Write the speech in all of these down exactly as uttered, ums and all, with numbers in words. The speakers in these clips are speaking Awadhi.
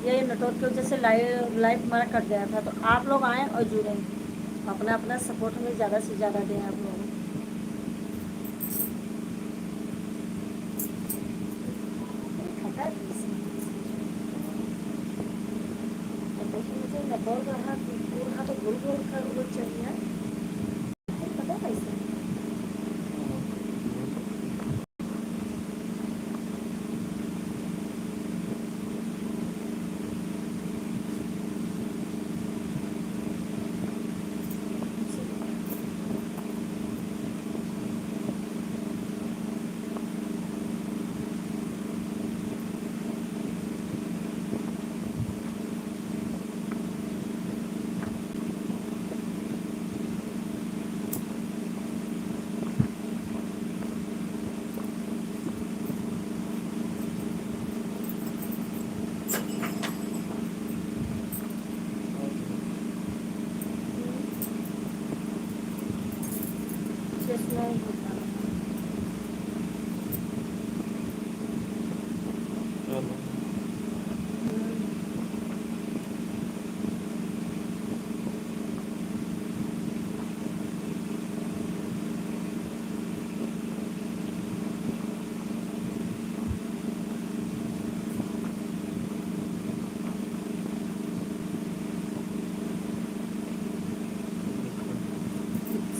ये नेटवर्क की वजह से लाइव, लाइव हमारा कट गया था, तो आप लोग आएँ और जुड़ें, अपना, अपना सपोर्ट हमें ज़्यादा से ज़्यादा दें आप लोग। देखिए, मुझे नेटवर्क रहा, पूरा तो गोल गोल कर, गोल चल रहा है। पता कैसे?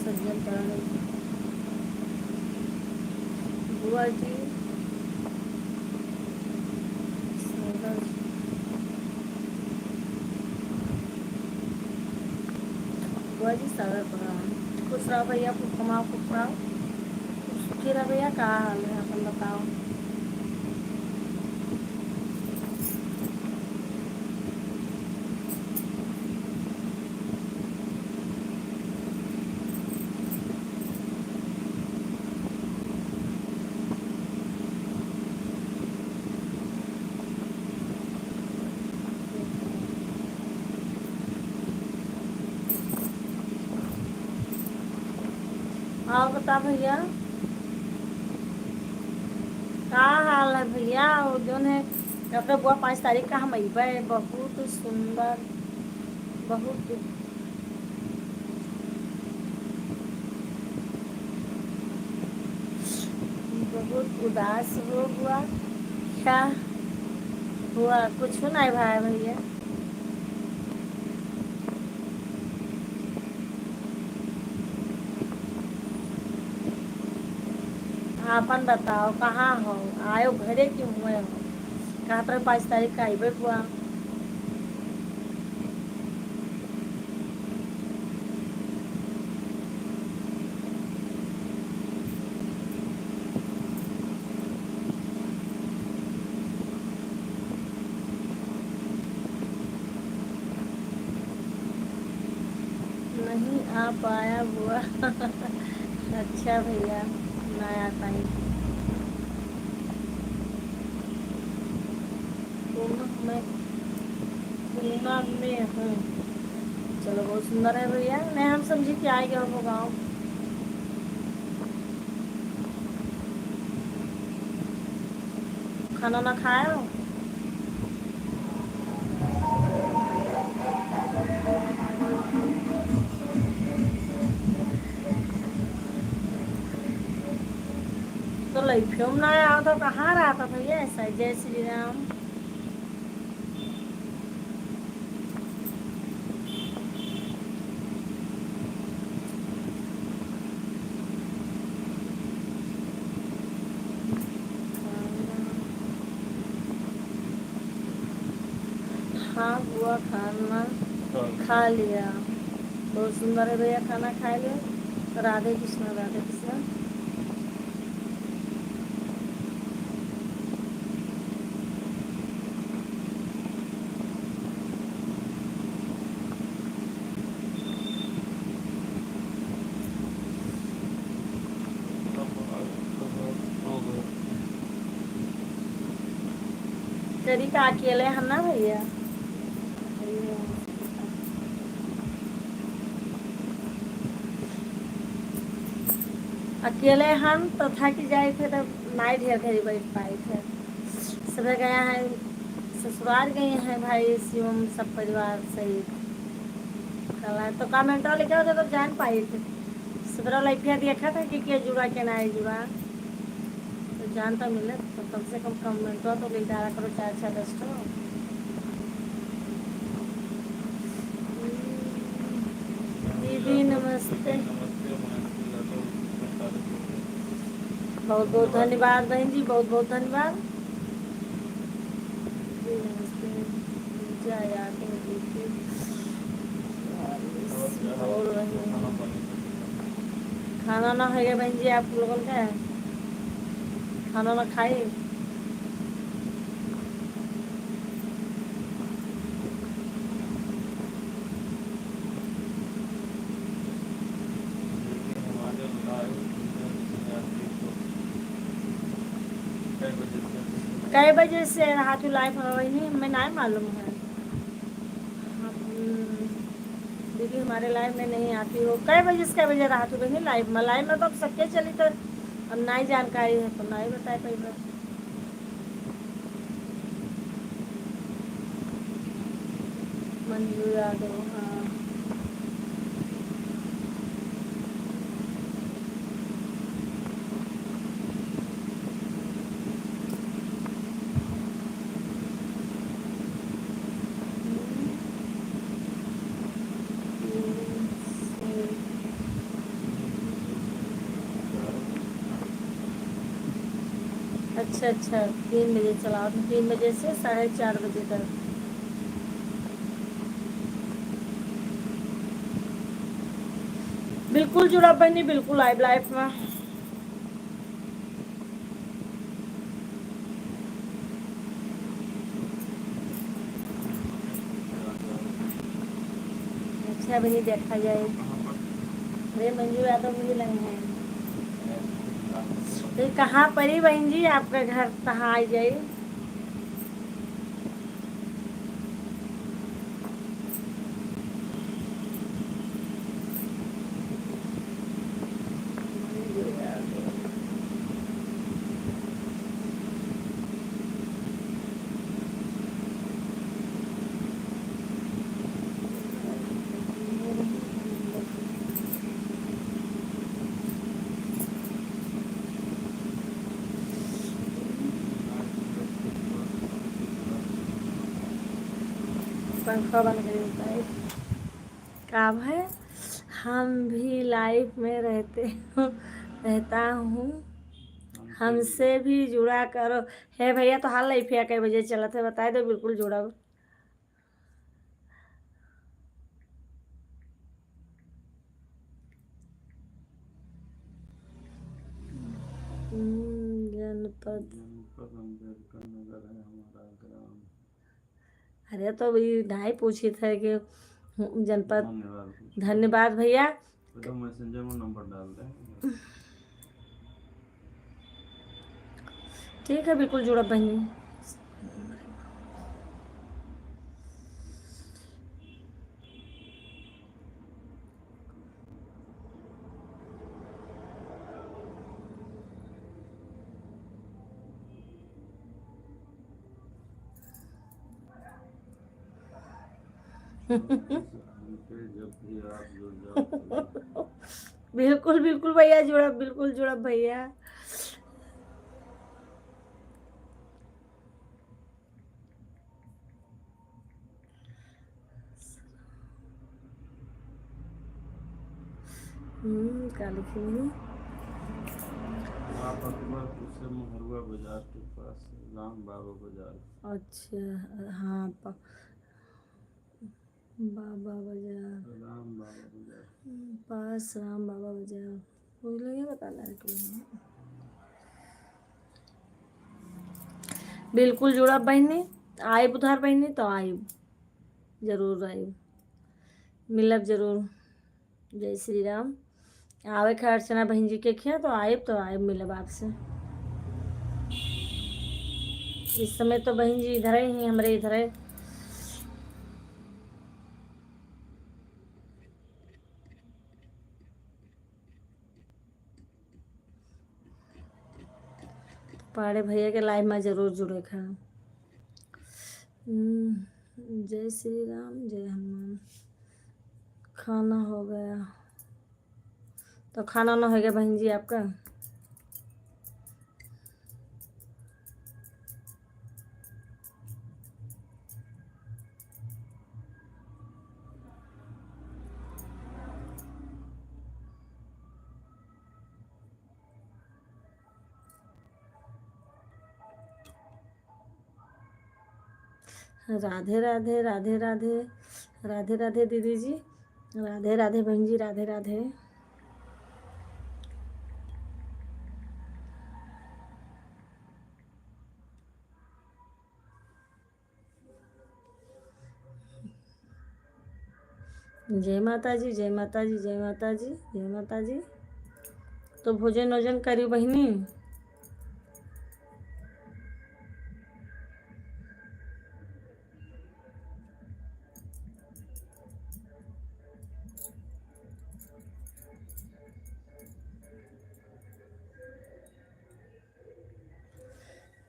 सज्जन प्राणी। बुआ जी, सागर। बुआ जी, सागर प्रणाम। खुश रहो भैया, खूब कमाओ, खूब खाओ, खूब सुखी रहो भैया। का हाल है, अपन बताओ। और बता भैया, का हाल है भैया? वो जौन है, अपने बुआ पाँच तारीख का हम अइबे। बहुत सुंदर, बहुत, बहुत उदास हो बुआ। क्या हुआ? कुछ नहीं भाई भैया। आपन बताओ, कहाँ हो? आयो घरे क्यों हुए हो? कहत रहे पाँच तारीख का अइबे बुआ। नहीं आ पाया बुआ। अच्छा भैया, ना आ पाई। पूनम में, पूनम में हूँ। चलो, बहुत सुंदर है भैया। नहीं, हम समझी कि आ गया हो गाँव। खाना ना खाया हो? तो लइफियो में ना आवा तो कहाँ रहा था भैया ऐसा? जय श्री राम। हाँ बुआ, खाना हाँ। खा लिया। बहुत सुंदर है भैया, खाना खा लिया। राधे कृष्णा, राधे कृष्णा। तेरी का अकेले है ना भैया? अकेले हम तो थक जाए थे, तो नाई ढेर घड़ी बैठ पाए थे। सुबह गया है ससुराल गए हैं भाई शिवम सब परिवार सहित। कल है तो कमेंटवा लिखा होता तो जान पाई थे। ससुराल लाइफिया देखा था कि के जुड़ा के ना जुड़ा, तो जान तो मिले, तो कम से कम कमेंटवा तो लिख डाला करो, चार चार दस ठो। दीदी नमस्ते। बहुत बहुत धन्यवाद बहन जी, बहुत बहुत धन्यवाद। जी नमस्ते। पूजा यादव दीदी। और बहन, खाना ना हो गया बहन जी आप लोगन का? खाना ना खाए? कै बजे से हाथू लाइव हो रही है, हमें नहीं मालूम है। आप, हम्म, दीदी हमारे लाइव में नहीं आती हो, कै बजे से कै बजे रहा तू बहनी लाइव में? लाइव में तो अब सबके चली तो अब नहीं जानकारी है तो नहीं बताए पाइबे। मंजू यादव, हाँ। अच्छा, अच्छा, तीन बजे चलाओ, तीन बजे से साढ़े चार बजे तक। बिल्कुल जुड़ा बहनी, बिल्कुल आइब लाइव में। अच्छा बहनी, देखा जाए। अरे मंजू यादव भी लगे हैं। तो कहाँ पर ही बहन जी आपका घर, कहाँ आ जाए? पंखा बंद करिए भाई। का भाई, हम भी लाइव में रहते हो, रहता हूँ, हमसे भी जुड़ा करो। हे भैया, तो हाल लाइव कै बजे चलत है, बताए दो, बिल्कुल जुड़ा। हम्म, जनपद। जनपद अम्बेडकर नगर है हमारा ग्राम। अरे, तो ई नाहीं पूछित है कि जनपद। धन्यवाद। धन्यवाद भैया। तो मैसेंजर में नंबर डाल दे। ठीक है, बिल्कुल जुड़ब बहनी। बिल्कुल, बिल्कुल भैया, जुड़ब, बिल्कुल जुड़ब भैया। हम्म, का लिखी हूँ? आप अकबरपुर से महुआ बाजार के पास राम बाबा बाजार। अच्छा, हाँ, प-, बाबा बाजार। राम बाबा बाजार। हम्म, पास राम बाबा बाजार। मुझे लगे पता नहीं कौन है। बिल्कुल जुड़ब बहिनी, आइब उधार बहिनी तो आइब, जरूर आइब, मिलब जरूर। जय श्री राम। आवे के अर्चना बहिन जी के खिया तो आइब, तो आइब मिलब आपसे। इस समय तो बहिन जी इधर ही हैं, हमरे इधर है। पाड़े भैया के लाइव में जरूर जुड़े खा। हम्म, जय श्री राम, जय हनुमान। खाना हो गया? तो खाना ना हो गया बहन जी आपका? राधे राधे, राधे राधे, राधे राधे दीदी जी, राधे राधे बहन जी, राधे राधे। जय माता जी, जय माता जी, जय माता जी, जय माता जी। तो भोजन ओजन करी बहिनी।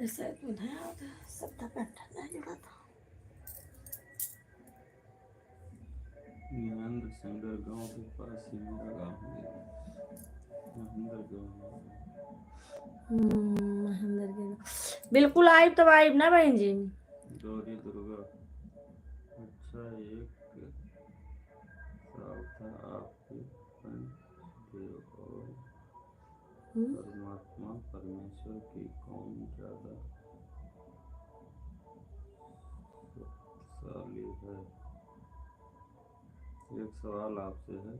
ऐसा एक मिनट है, और सब तक अंडा नहीं जुड़ा था। महेंद्र सिंगर गांव के पास ही मेरा गांव है। महेंद्र गांव। हम्म, महेंद्र के गांव। बिल्कुल आइब तब आइब ना बहन जी। गौरी दुर्गा। अच्छा, एक सवाल था आपके, पंच देव और हम्म। परमात्मा परमेश्वर की कौन ज्यादा शक्तिशाली है? एक सवाल आपसे है,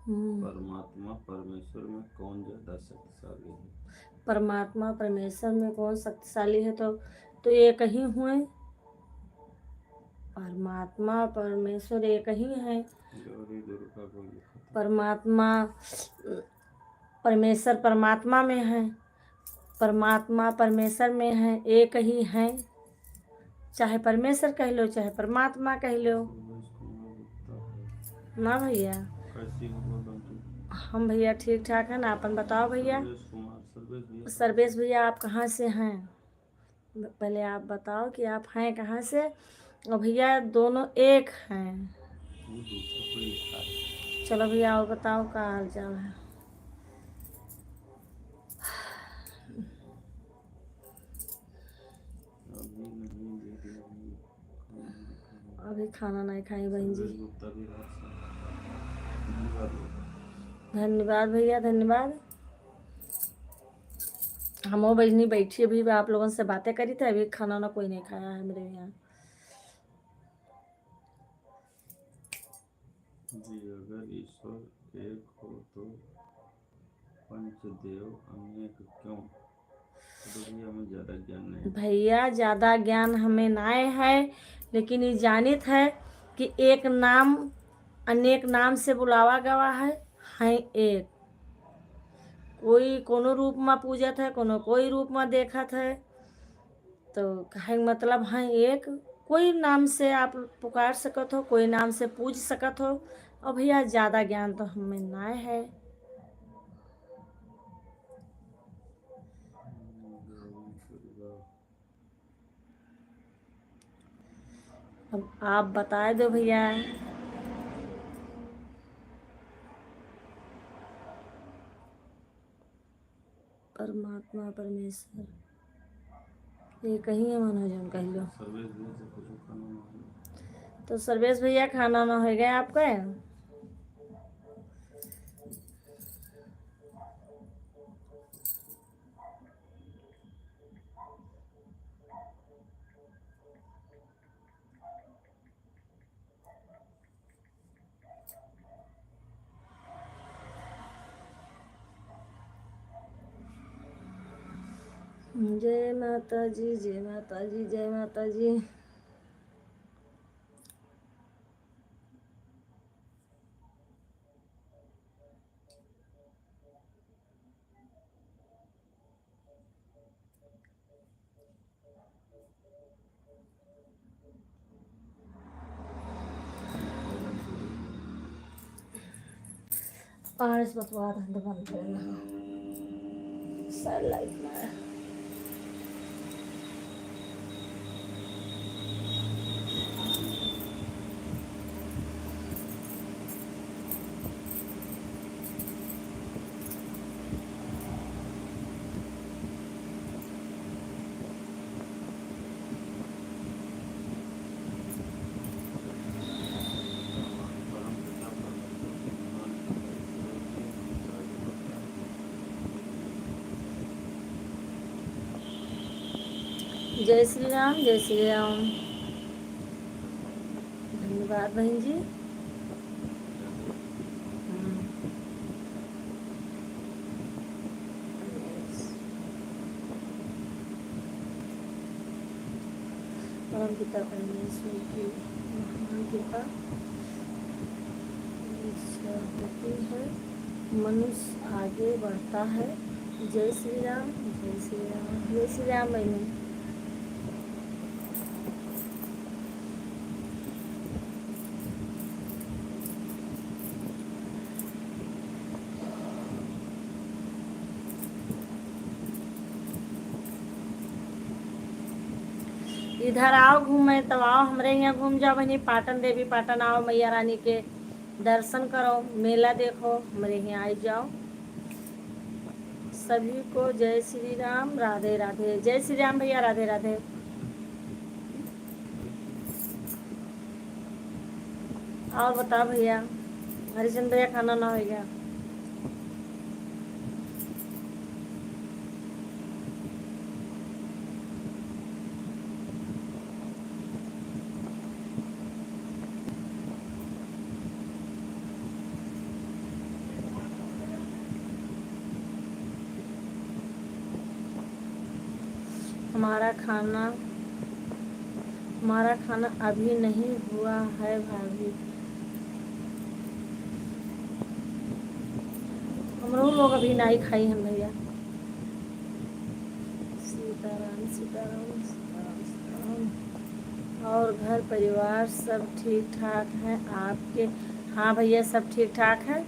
हम्म। परमात्मा परमेश्वर में कौन ज्यादा शक्तिशाली है? परमात्मा परमेश्वर में कौन शक्तिशाली है? तो, तो एक ही हुए। परमात्मा परमेश्वर एक ही है। गौरी दुर्गा को लिखा था। परमात्मा, परमेश्वर परमात्मा में है, परमात्मा परमेश्वर में है, एक ही है। चाहे परमेश्वर कह लो, चाहे परमात्मा कह लो। ना भैया, कैसी हो बंटी? हम भैया ठीक ठाक है ना, अपन बताओ भैया। सर्वेश कुमार, सर्वेश भैया। सर्वेश भैया, आप कहाँ से हैं? पहले आप बताओ कि आप हैं कहाँ से? और भैया दोनों एक हैं। वो दूसरा कोई लिखा है। चलो भैया और बताओ का हाल चाल है? अभी नहीं, दीदी, अभी खाना नहीं खाई। अभी खाना नहीं खाई बहन जी। संजय गुप्ता भी बहुत सारा धन्यवाद। धन्यवाद भैया, धन्यवाद। हमो बहिनी बैठी अभी आप लोगन से बातें करी थे, अभी खाना ना कोई नहीं खाया है मेरे यहाँ। जी, अगर ईश्वर एक हो तो पंचदेव अनेक क्यों? तो भैया, हमें ज्यादा ज्ञान नहीं। भैया, ज्यादा ज्ञान हमें नाय है, लेकिन ये जानित है कि एक नाम अनेक नाम से बुलावा गवा है, हैं एक। कोई कोनो रूप में पूजत है, कोनो कोई रूप में देखत है। तो कहे के मतलब है एक, कोई नाम से आप पुकार सकत हो, कोई नाम से पूज सकत हो। और भैया, ज्यादा ज्ञान तो हमें नाय है। अब आप बताए दो भैया। परमात्मा परमेश्वर एक ही है, मानो जौन कह लो। सर्वेश भैया से पूछो, खाना ना हो। तो सर्वेश भैया, खाना ना हो गया आपका? जय माता जी, जय माता जी, जय माता जी। पाँच बकवाद हम बंद करना। सर लाइट मारा। जय श्री राम, जय श्री राम। धन्यवाद बहन जी। हाँ। परम पिता परमेश्वर की महान कृपा इच्छा होती है, मनुष्य आगे बढ़ता है। जय श्री राम, जय श्री राम, जय श्री राम बहनी। इधर आओ घूमे, तब आओ हमरे यहाँ घूम जाओ बहनी, पाटन देवी पाटन आओ, मैया रानी के दर्शन करो, मेला देखो, हमरे यहाँ आई जाओ। सभी को जय श्री राम, राधे राधे। जय श्री राम भैया, राधे राधे। और बताओ भैया, हरिचंद भैया खाना ना हो गया? हमारा खाना, हमारा खाना अभी नहीं हुआ है भाभी। हमरो लोग अभी नाई खाई हम भैया। सीताराम, सीताराम, सीताराम, सीताराम। और घर परिवार सब ठीक ठाक है आपके? हाँ भैया, सब ठीक ठाक है,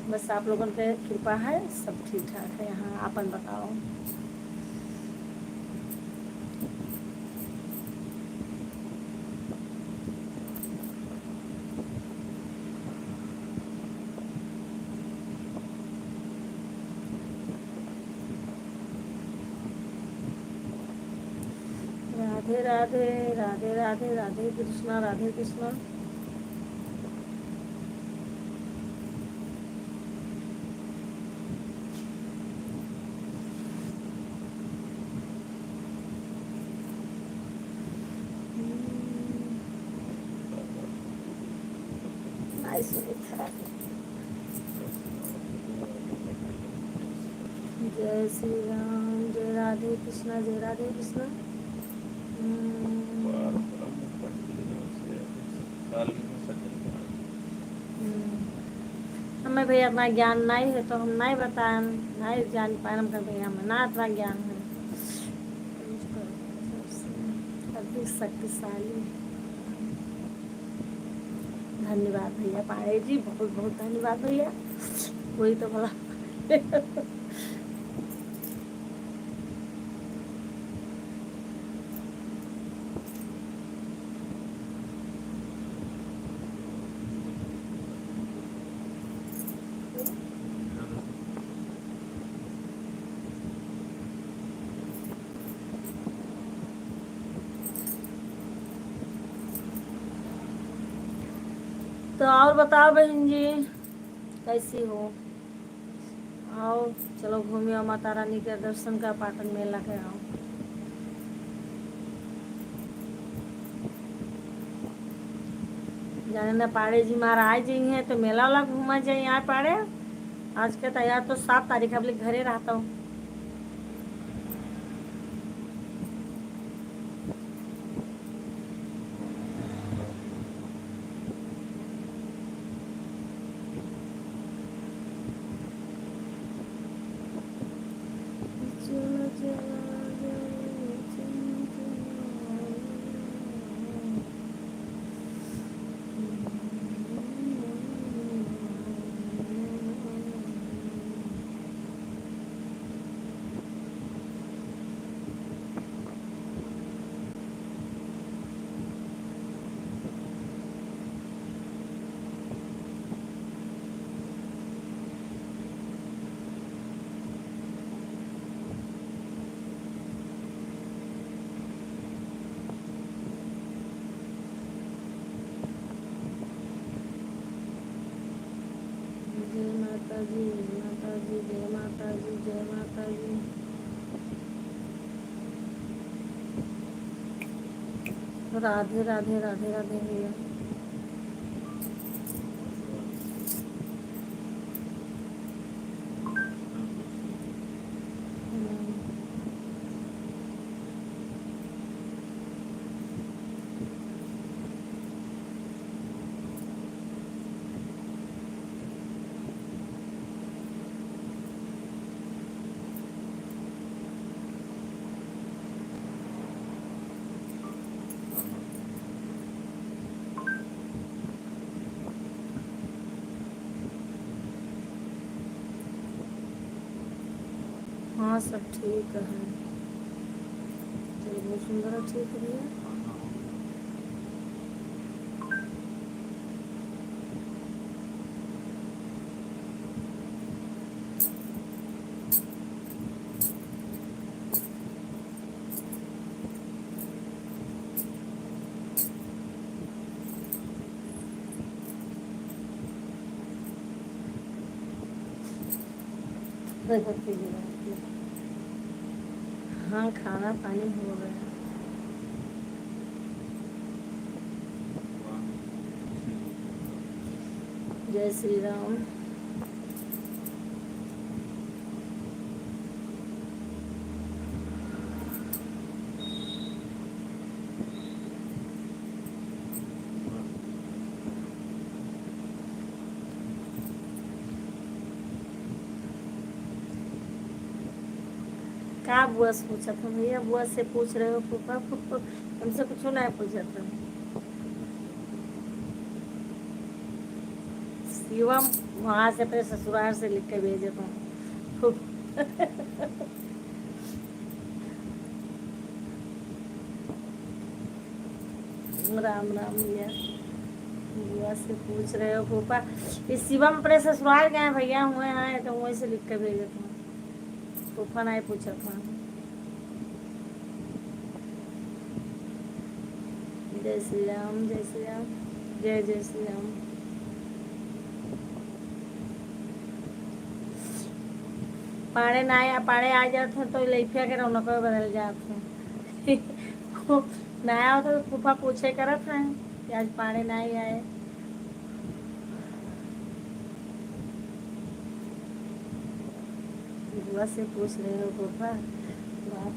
बस आप लोगन के कृपा है, सब ठीक ठाक है। यहाँ आपन बताओ। राधे राधे, राधे राधे, राधे कृष्णा, राधे कृष्णा। जय श्री राम, जय राधे कृष्णा, जय राधे कृष्णा। हम्म। हम्म। हमें भैया इतना ज्ञान नहीं है, तो हम नहीं बताएं, नहीं जान पाए, हम कहें, भैया, हमें ना इतना ज्ञान है। अति शक्तिशाली। धन्यवाद भैया पांडे जी, बहुत बहुत धन्यवाद भैया। वही तो बोला। तो और बताओ बहन जी, कैसी हो? आओ, चलो घूमियो माता रानी के दर्शन का, पाटन मेला के आओ। जाने ना पाड़े जी महाराज जी हैं तो मेला वाला घूमा जाए यहाँ पाड़े। आज के तो यार तो सात तारीख अब घरे रहता हूँ। जय माता जी, माता जी, जय माता जी, जय माता जी। राधे राधे, राधे राधे भैया। हम्म। हाँ, सब ठीक है। चलो, बहुत सुंदर है, ठीक है भैया। हाँ, खाना पानी हो गया। जय श्री राम। का बुआ से पूछत हो भैया? बुआ से पूछ रहे हो फूफा? हमसे कुछ ना पूछत हो। शिवम वहाँ से अपने ससुराल से लिख के भेजे तो। राम राम भैया। बुआ से पूछ रहे हो फूफा? ये शिवम अपने ससुराल गए हैं भैया, हुए हैं तो वहीं से लिख के भेजे तो। फूफा नहीं पूछत हैं। जय श्री राम, जय श्री राम, जय जय श्री राम। पाड़े ना आया, पाड़े आ जात है तो लइफिया के रौनक बदल जात है। ना आओ तो फूफा पूछे करत हैं कि आज पाड़े ना आए। बुआ से पूछ रहे हो फूफा? बात।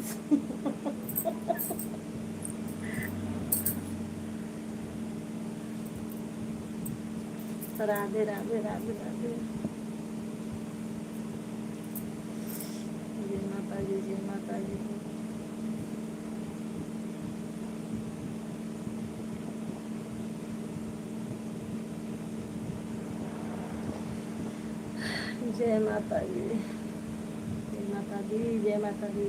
राधे राधे राधे राधे। जय माता दी, जय माता दी। जय माता दी, जय माता दी, जय माता दी।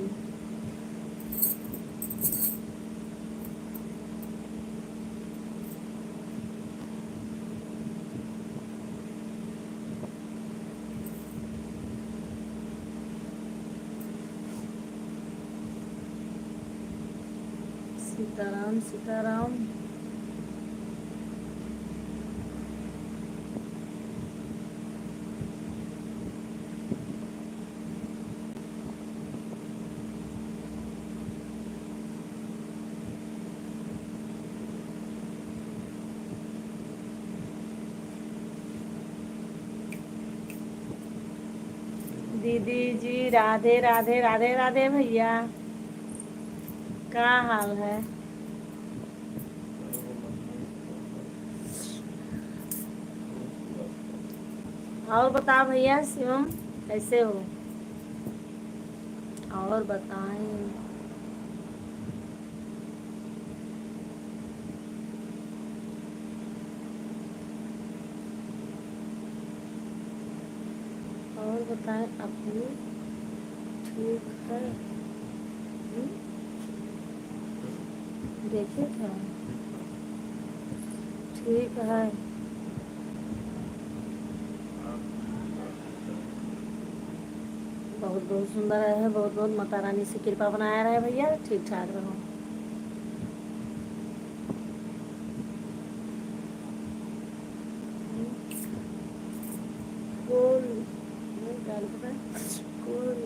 सीताराम, सीताराम। दीदी जी, राधे राधे, राधे राधे भैया। का हाल है? और बताओ भैया शिवम, कैसे हो? और बताएं। और बताएं, अपनी ठीक है? हम्म? देखे थे? ठीक है। बहुत, बहुत सुंदर रहे, बहुत, बहुत माता रानी से कृपा बनाया रहे भैया, ठीक ठाक रहो। कौन? कौन?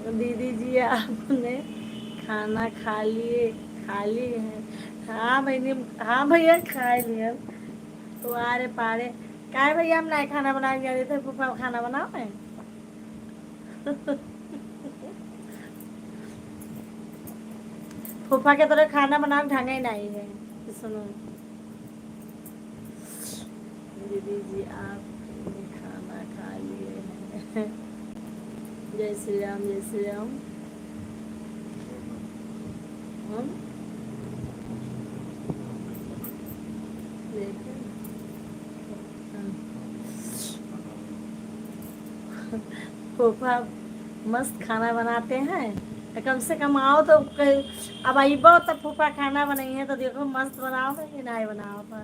दीदी जी, आपने खाना खा लिए, खा लिए हैं? हाँ बहनी, हाँ भैया, खा लिए। तो आ रे पाड़े, काहे भैया हम नाहीं खाना बनावे जाते थे, फूफा खाना बनावे। फूफा के तरह खाना बनावे ढंगे नाहीं है। सुनो दीदी जी, आपने खाना खा लिए हैं? जय श्री राम, जय श्री राम। हम देखें। हाँ। फूफा मस्त खाना बनाते हैं, तो कम से कम आओ तो कहीं, अब अइबो तो फूफा खाना बनइहे तो देखो मस्त बनावत है कि नाहीं बनावत है।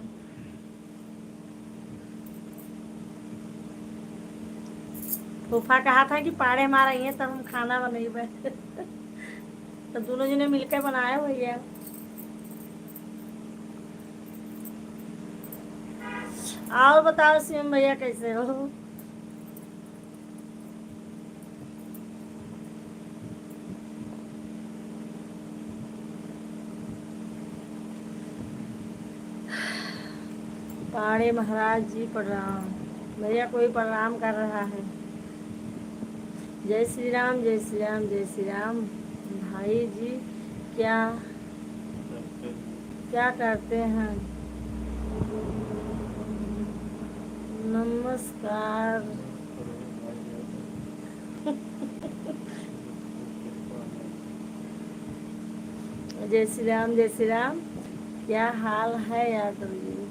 फूफा कहा था कि पाड़े मार अइहे तब हम खाना बनइबे। तो दोनों जने मिलके बनाए भैया। और बताओ शिवम भैया कैसे हो? पाड़े महाराज जी प्रणाम। भैया कोई प्रणाम कर रहा है। जय श्री राम, जय श्री राम, जय श्री राम। भाई जी क्या, क्या करते हैं? नमस्कार। जय श्री राम, जय श्री राम। क्या हाल है यादव जी?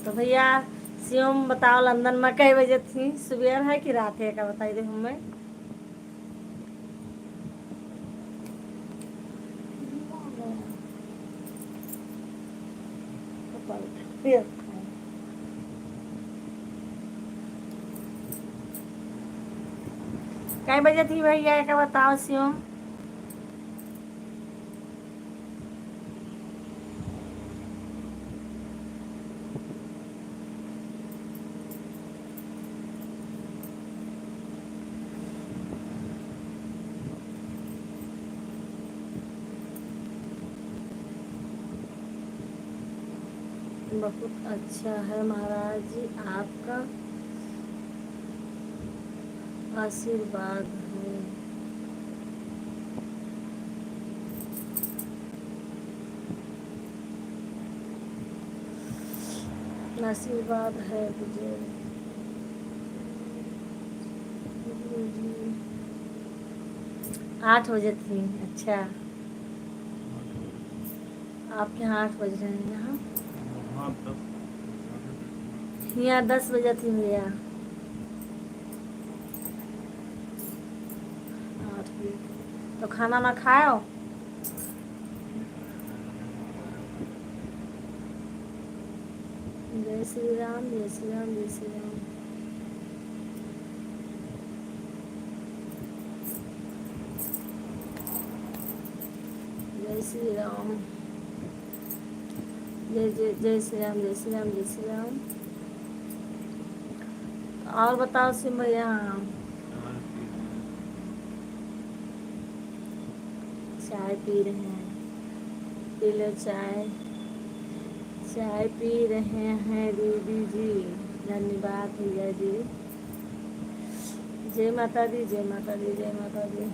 तो भैया, शिवम बताओ, लंदन में कई बजे थी, सुबह है कि रात है, का बताई दे हमें। कई बजे थी भैया, का बताओ शिवम। बहुत अच्छा है महाराज जी, आपका आशीर्वाद है। आशीर्वाद है विजय जी। आठ बजे थी, अच्छा। आपके यहाँ आठ बज रहे हैं, यहाँ? यहाँ दस बजे थी भैया। आठ बजे। तो खाना ना खायो? जय श्री राम, जय श्री राम, जय श्री राम। जय श्री राम। जय, जय, जय श्री राम, जय श्री राम, जय श्री राम। और बताओ सिम भैया। चाय पी रहे हैं, पी लो चाय। चाय पी रहे हैं दीदी जी। धन्यवाद भैया जी। जय माता दी, जय माता दी, जय माता दी।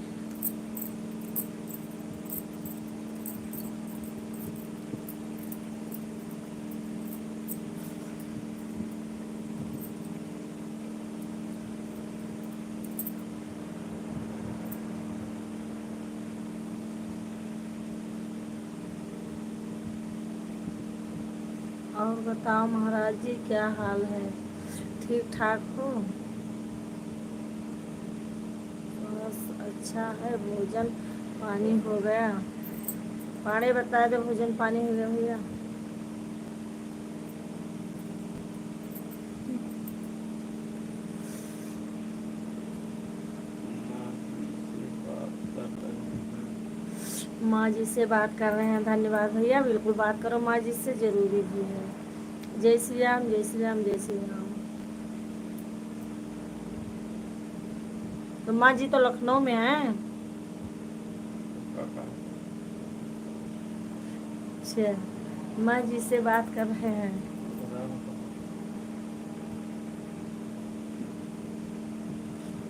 और बताओ महाराज जी, क्या हाल है, ठीक ठाक हो? बस अच्छा है, भोजन पानी हो गया? पाड़े बताए दे, भोजन पानी हो गया भैया। माँ जी से बात कर रहे हैं, धन्यवाद भैया, बिल्कुल बात करो, माँ जी से जरूरी भी है। जय श्री राम, जय श्री राम, जय श्री राम। तो माँ जी तो लखनऊ में हैं। अच्छा, माँ जी से बात कर रहे हैं।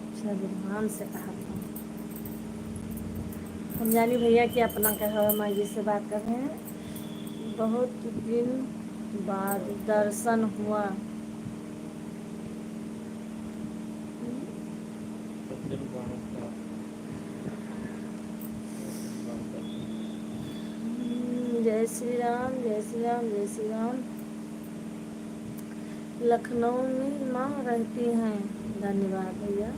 अच्छा, बुढ़ान से कहा था। हम जानी भैया कि अपना कहे हुए माँ जी से बात कर रहे हैं। बहुत दिन बाद दर्शन हुआ। हम्म, जय श्री राम, जय श्री राम, जय श्री राम। लखनऊ में माँ रहती हैं। धन्यवाद भैया।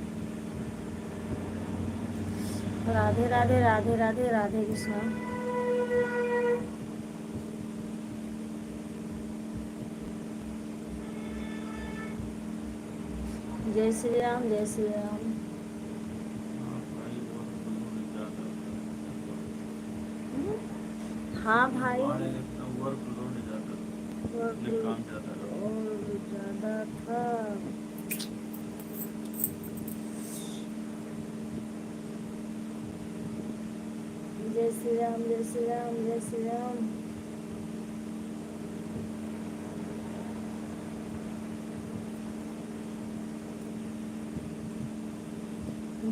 राधे राधे, राधे राधे, राधे कृष्णा। जय श्री राम, जय श्री राम। हम्म? हाँ भाई। हमारे इतना workload ज्यादा था। Workload काम ज्यादा था। और ज्यादा था। जय श्री राम, जय श्री राम, जय श्री राम।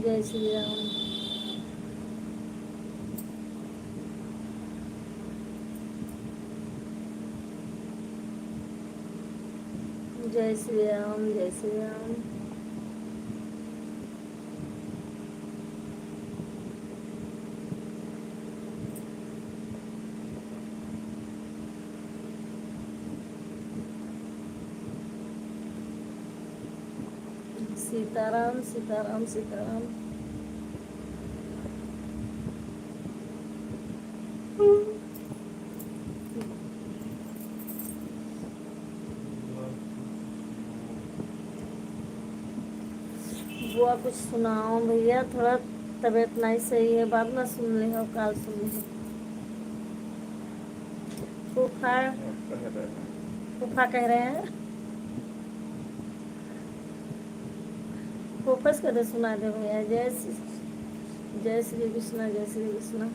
जय श्री राम। जय श्री राम, जय श्री राम। सीताराम, सीताराम, सीताराम। बुआ कुछ सुनाओ भैया, थोड़ा तबीयत नहीं सही है, बाद में सुन ले हो, काल सुन ले हो। फूफा, फूफा कह रहे हैं। फूफा से कदे सुना दे भैया। जय श्री, जय श्री कृष्णा, जय श्री कृष्णा।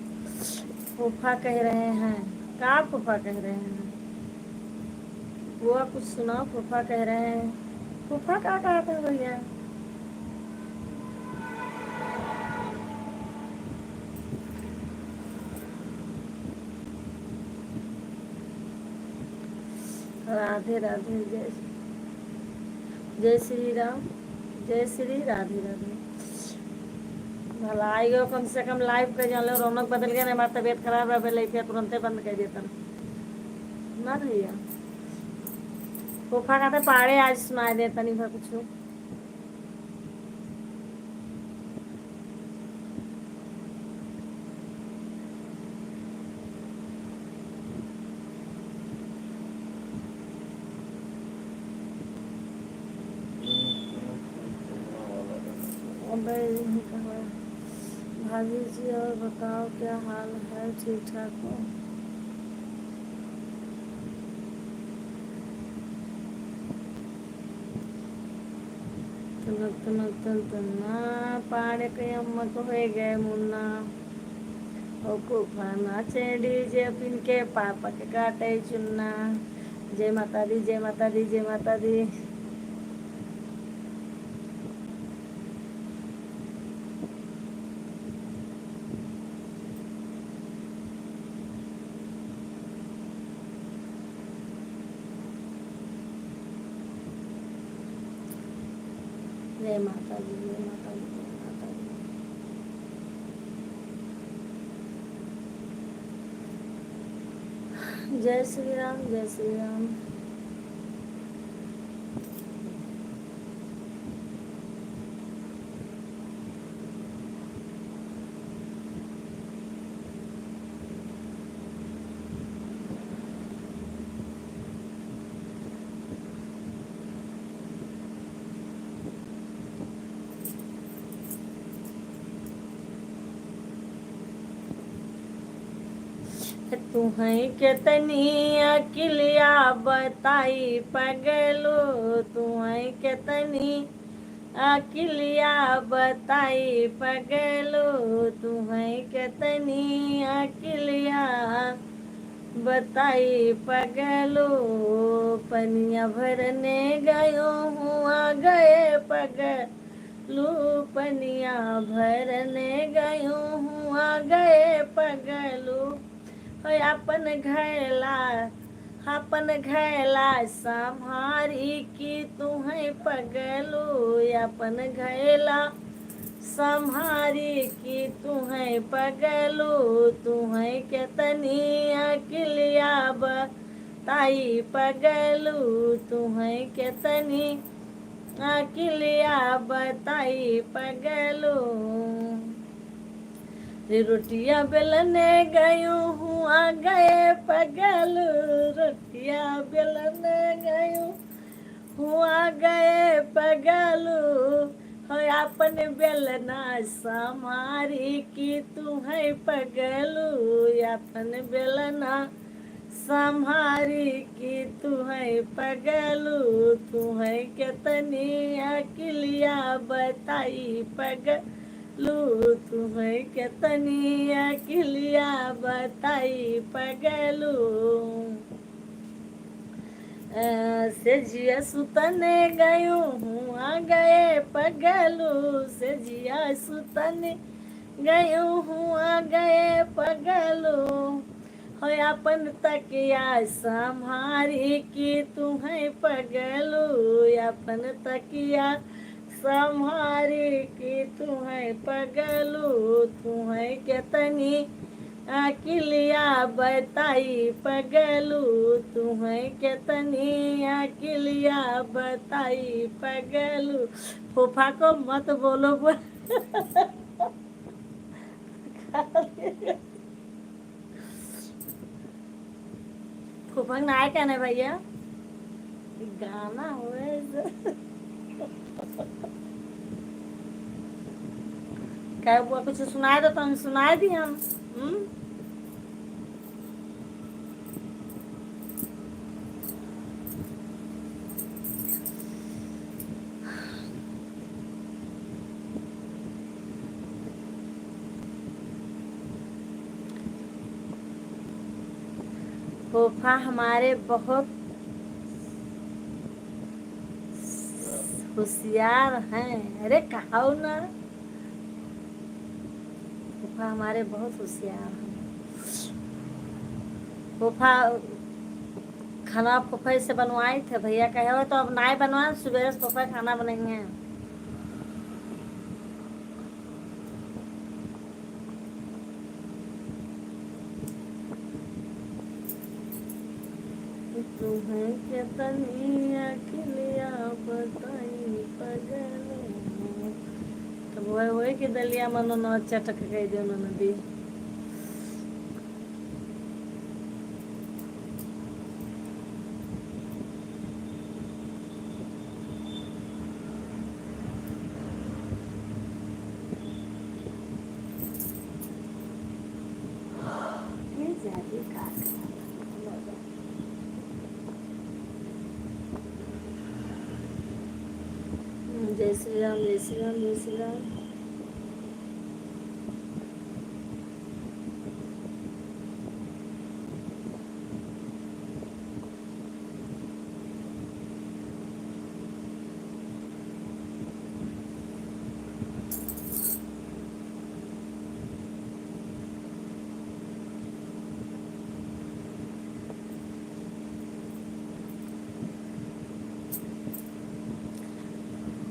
फूफा कह रहे हैं। का फूफा कह रहे हैं? बुआ कुछ सुनाओ, फूफा कह रहे हैं। फूफा का कहा था भैया? राधे राधे। जय, जय श्री राम, जय श्री राधे राधे। भलाई हो, कम से कम live पे जान लो, रौनक बदल गया ना, हमार तबीयत खराब है, अबे live पे तुरंते बंद कर देता ना भैया। फूफा कहते पाड़े आज सुनाई दे तनी भर कुछ। अबे यही कहा। भाभी जी, और बताओ, क्या हाल है, ठीक ठाक हो? तुनक तुनक तुन तुना, पाड़े के अम्मा को हो गए मुन्ना। ओ फूफा नाचे डीजे पिन के, पापा के काटे चुन्ना। जय माता दी, जय माता दी, जय माता दी। जय माता दी, जय माता दी, जय माता दी। जय श्री राम, जय श्री राम। तुहैं केतनी अकिलिया बताई पगलू, तुहैं केतनी अकिलिया बताई पगलू, तुहैं केतनी अकिलिया बताई पगलू। पनिया भरने गयो हूँ, आ गए पगलू, पनिया भरने गयो हूँ, आ गए पगलू। हो अपन घैला, अपन घैला सम्हारी कि तुहैं पगलू, अपन घैला सम्हारी कि तुहैं पगलू, तुहैं केतनी अकिलिया बताई पगलू, तुहैं केतनी अकिलिया बताई पगलू। रे रोटिया बेलने गयो हूँ, आ गए पगलू, रोटिया बेलने गयो हूँ, आ गए पगलू। हो अपन बेलना सम्हारी कि तुहैं पगलू, अपन बेलना सम्हारी कि तुहैं पगलू, तुहैं केतनी अकिलिया बताई पगलू, तुहैं केतनी अकिलिया बताई पगलू। अ, सेजिया सुतने गयो हूँ, आ गए पगलू, सेजिया सुतने गयो हूँ, आ गए पगलू। हो अपन तकिया सम्हारी कि तुहैं पगलू, अपन तकिया सम्हारी कि तुहैं पगलू, तुहैं केतनी अकिलिया बताई पगलू, तुहैं केतनी अकिलिया बताई पगलू। फूफा को मत बोलो, बोल। फूफा ना आए कहने भैया, गाना होए से। क्या हुआ, कुछ सुनाए दो तो हम सुनाए दी हम। हम्म? फूफा हमारे बहुत होशियार हैं। अरे कहो ना, फूफा हमारे बहुत होशियार हैं। फूफा खाना फूफे से बनवाई थे, भैया कहे हो तो अब नाई बनवाए, सुबह से फूफा खाना बनाएंगे। तुहैं केतनी अकिलिया बताई पगलू। तब वह, वही के दलिया मनो न चटक गई दे नदी। ये जाके का करना? जय श्री राम, जय श्री राम, जय श्री राम।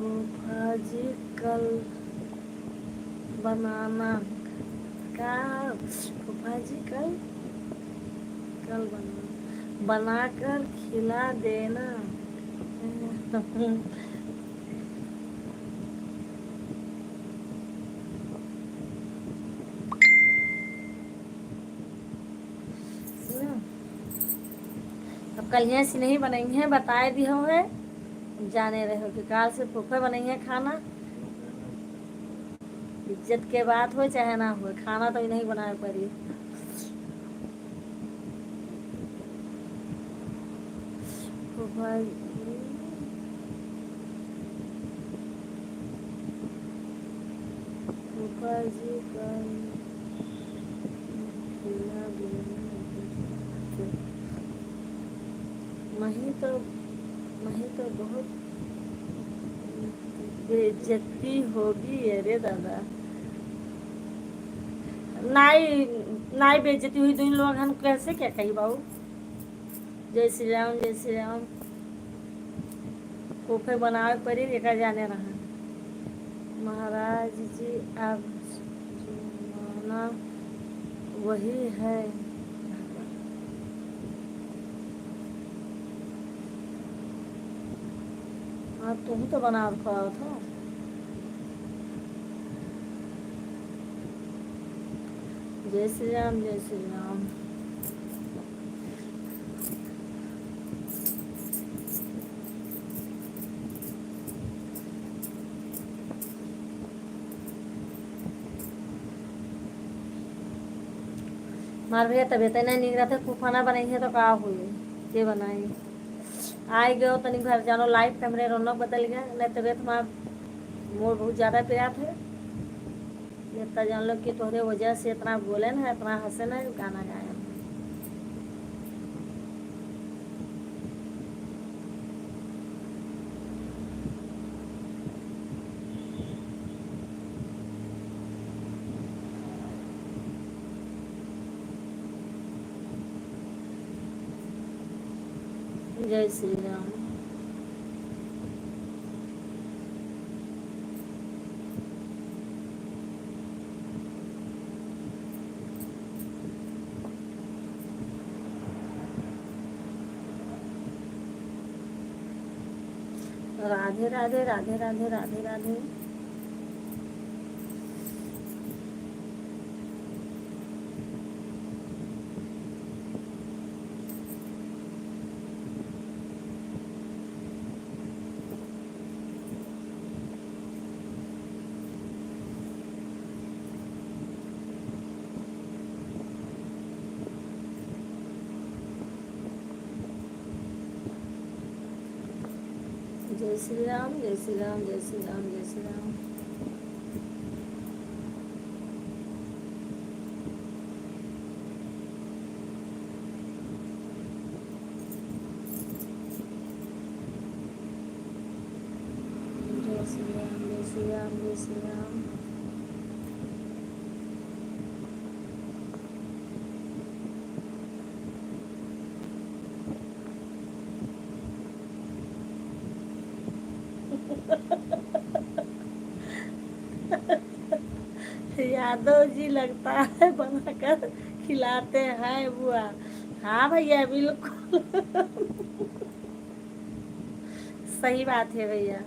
फूफा जी कल बनाना का, फूफा जी कल, कल बना, बनाकर खिला देना। सुनो, अब कल यहाँ से नहीं बनाई है, बताए दिहो है, जाने रहो कि काल से फूफे बनाई है खाना। इज्जत के बात हो चाहे ना हो, खाना तो ही नहीं बनाए पड़ी। फूफा जी, फूफा जी का बिना, बिना, मही तो, मही तो बहुत बेइज्जती होगी, अरे दादा। नाई, नाई बेइज्जती हुई, दुई लोग हम कैसे क्या कही बाबू? जय श्री राम, जय श्री राम। कोफे बनावे पड़ी, एका जाने रहा। महाराज जी, आप जमाना वही है। हाँ, तुम तो बनावत खावत हो। जय श्री राम, जय श्री राम। हमार भैया तबीयत नहीं निक रहते, फूफा ना बनाई है तो का हुई, के बनाई? आई गयो तनी घर जानो, लाइफ के हमरे रौनक बदल गया, नहीं तबीयत हमार मोर बहुत ज्यादा पिरात है। इतना जान लो कि तोहरे वजह से इतना बोले ना, इतना हंसे ना, गाना गाए। जय श्री राम। राधे राधे, राधे राधे, राधे राधे। जय श्री राम, जय श्री राम, जय श्री राम, जय श्री राम। जय श्री राम, जय श्री राम, जय श्री राम। यादव जी लगता है बनाकर खिलाते हैं बुआ। हाँ भैया, बिल्कुल। सही बात है भैया।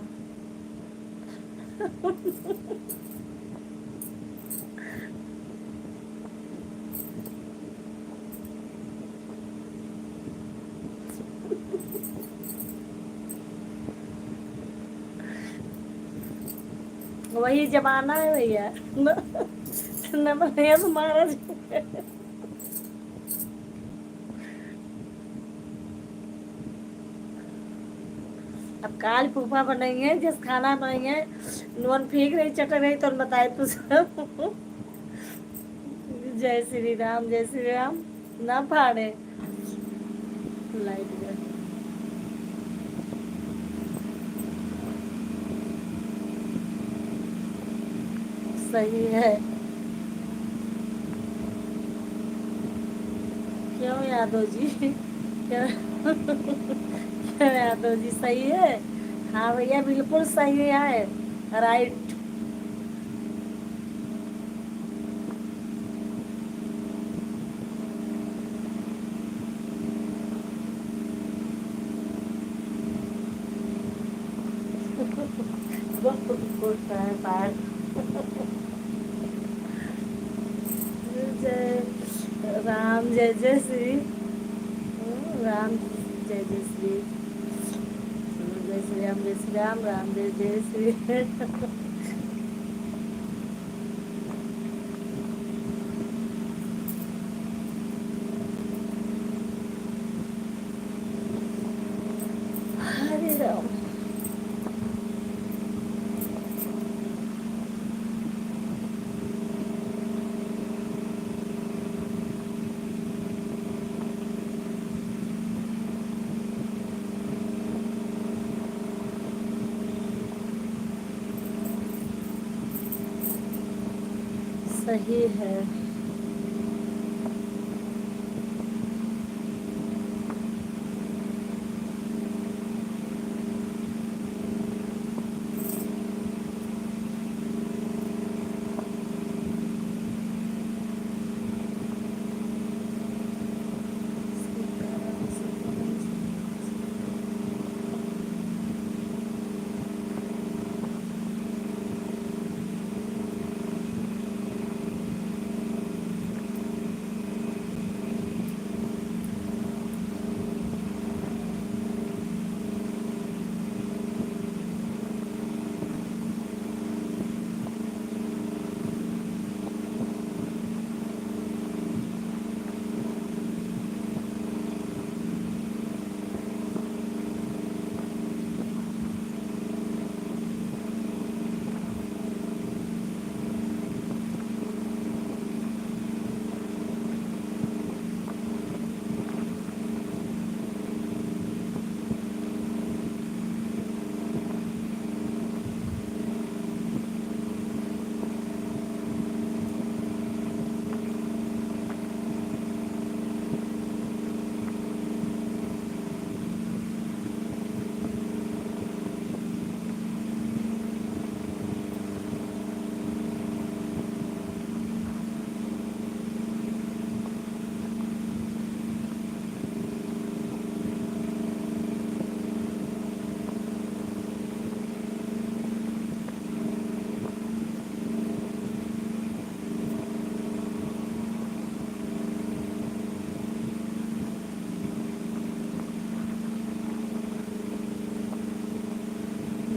वही जमाना है भैया। न, न भैया तो महाराज। अब काल फूफा बनाइए, जस खाना बनाइए, नून फेंक रही, चट रही, तो बताए तू सब। जय श्री राम, जय श्री राम। ना फाड़े। लाइट गए। सही है। क्यों यादव जी? क्यों? क्यों यादव जी, सही है? हाँ भैया, बिल्कुल सही है, राइट। बहुत फुट फुट है पैर। जय राम, जय जय श्री राम, जय जय श्री, जय श्री राम, जय श्री राम, राम जय जय श्री। सही है।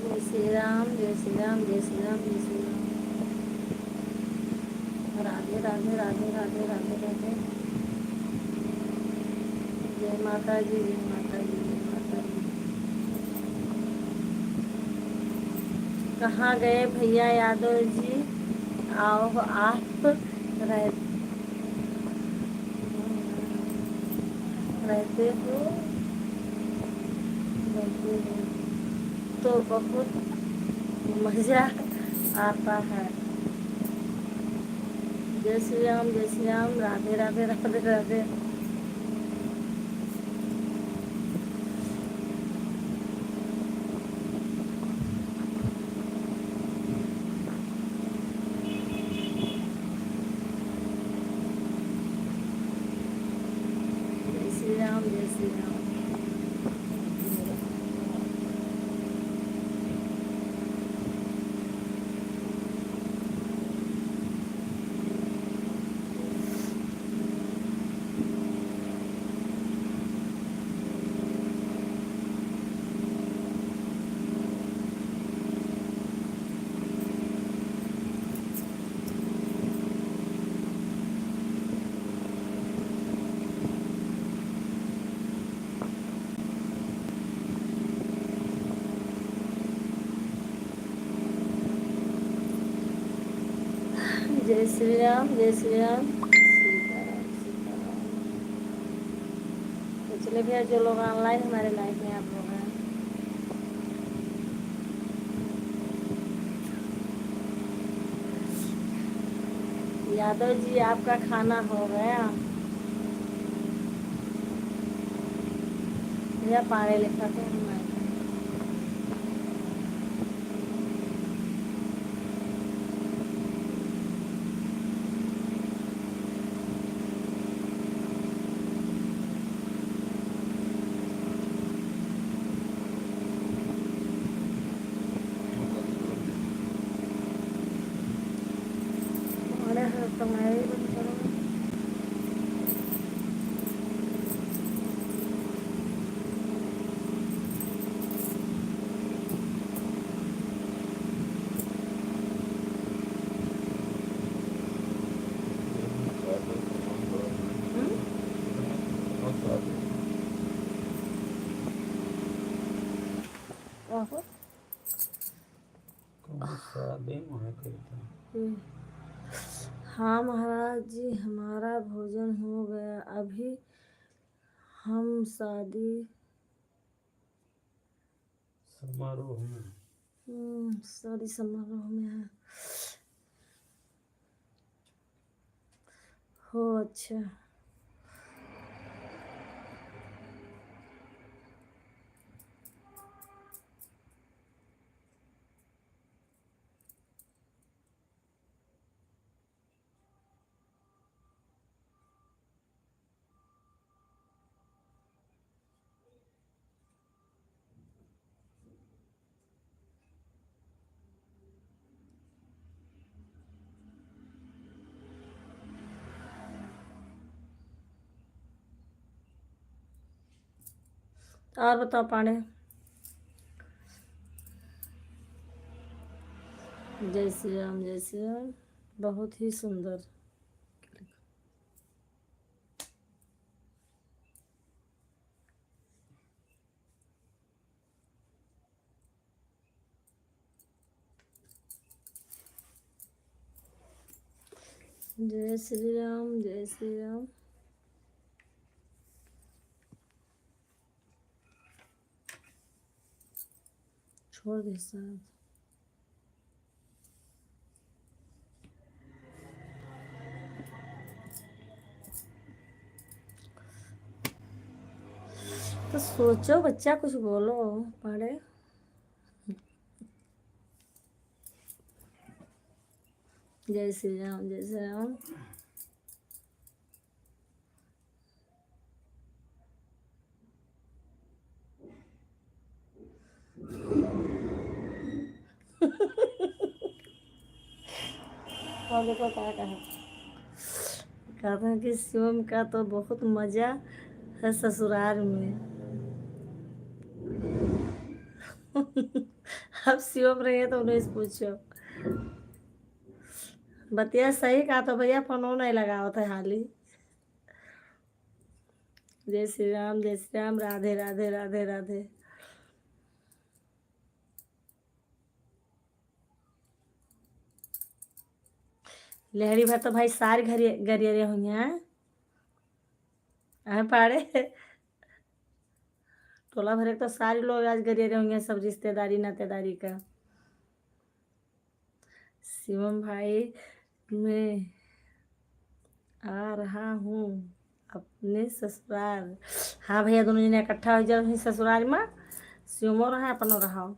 जय श्री राम, जय श्री राम, जय श्री राम, जय श्री राम। राधे, राधे, राधे, राधे, राधे, राधे। जय माता जी, जय माता जी, जय माता जी। कहाँ गए भैया यादव जी? आओ, आप रह-, रहते हो, रहते हो तो बहुत मजा आता है। जय श्री राम, जय श्री राम, राधे राधे, राधे राधे। जय श्री राम, जय श्री राम। जय श्री राम, जय श्री राम, सीताराम, सीताराम। तो चले भैया, जो लोग online हमारे live में आप लोग हैं, यादव जी, आपका खाना हो गया? या पानी लिखा थे हम। अरे हाँ, तो मैं भी बंद करूँ। कौन शादी में है कविता? हम्म। हाँ महाराज जी, हमारा भोजन हो गया, अभी हम शादी समारोह में। हम्म, शादी समारोह में है। हो, अच्छा। और बताओ पांडे। जय श्री राम, जय श्री राम। बहुत ही सुंदर। जय श्री राम, जय श्री राम। छोड़ दे शायद। तो सोचो बच्चा, कुछ बोलो, पढ़े। जय श्री राम, जय श्री राम। और देखो का कहा। कहते हैं कि शिवम का तो बहुत मजा है ससुराल में। अब शिवम रहे तो उन्हें से पूछो। बतिया सही कहा तो भैया, फोनो नहीं लगावत है हाली। जय श्री राम, जय श्री राम, राधे, राधे, राधे, राधे। लहरी भर तो भाई सारी घरी-, गरियरे हुई हैं। अहे पाड़े। टोला भरे तो सारे लोग आज गरियरे हुई हैं, सब रिश्तेदारी, नातेदारी का। शिवम भाई, मैं आ रहा हूँ अपने ससुराल। हाँ भैया, दोनों जने इकट्ठा हो जाओ वहीं ससुराल में, शिवमो रहा, अपनो रहा।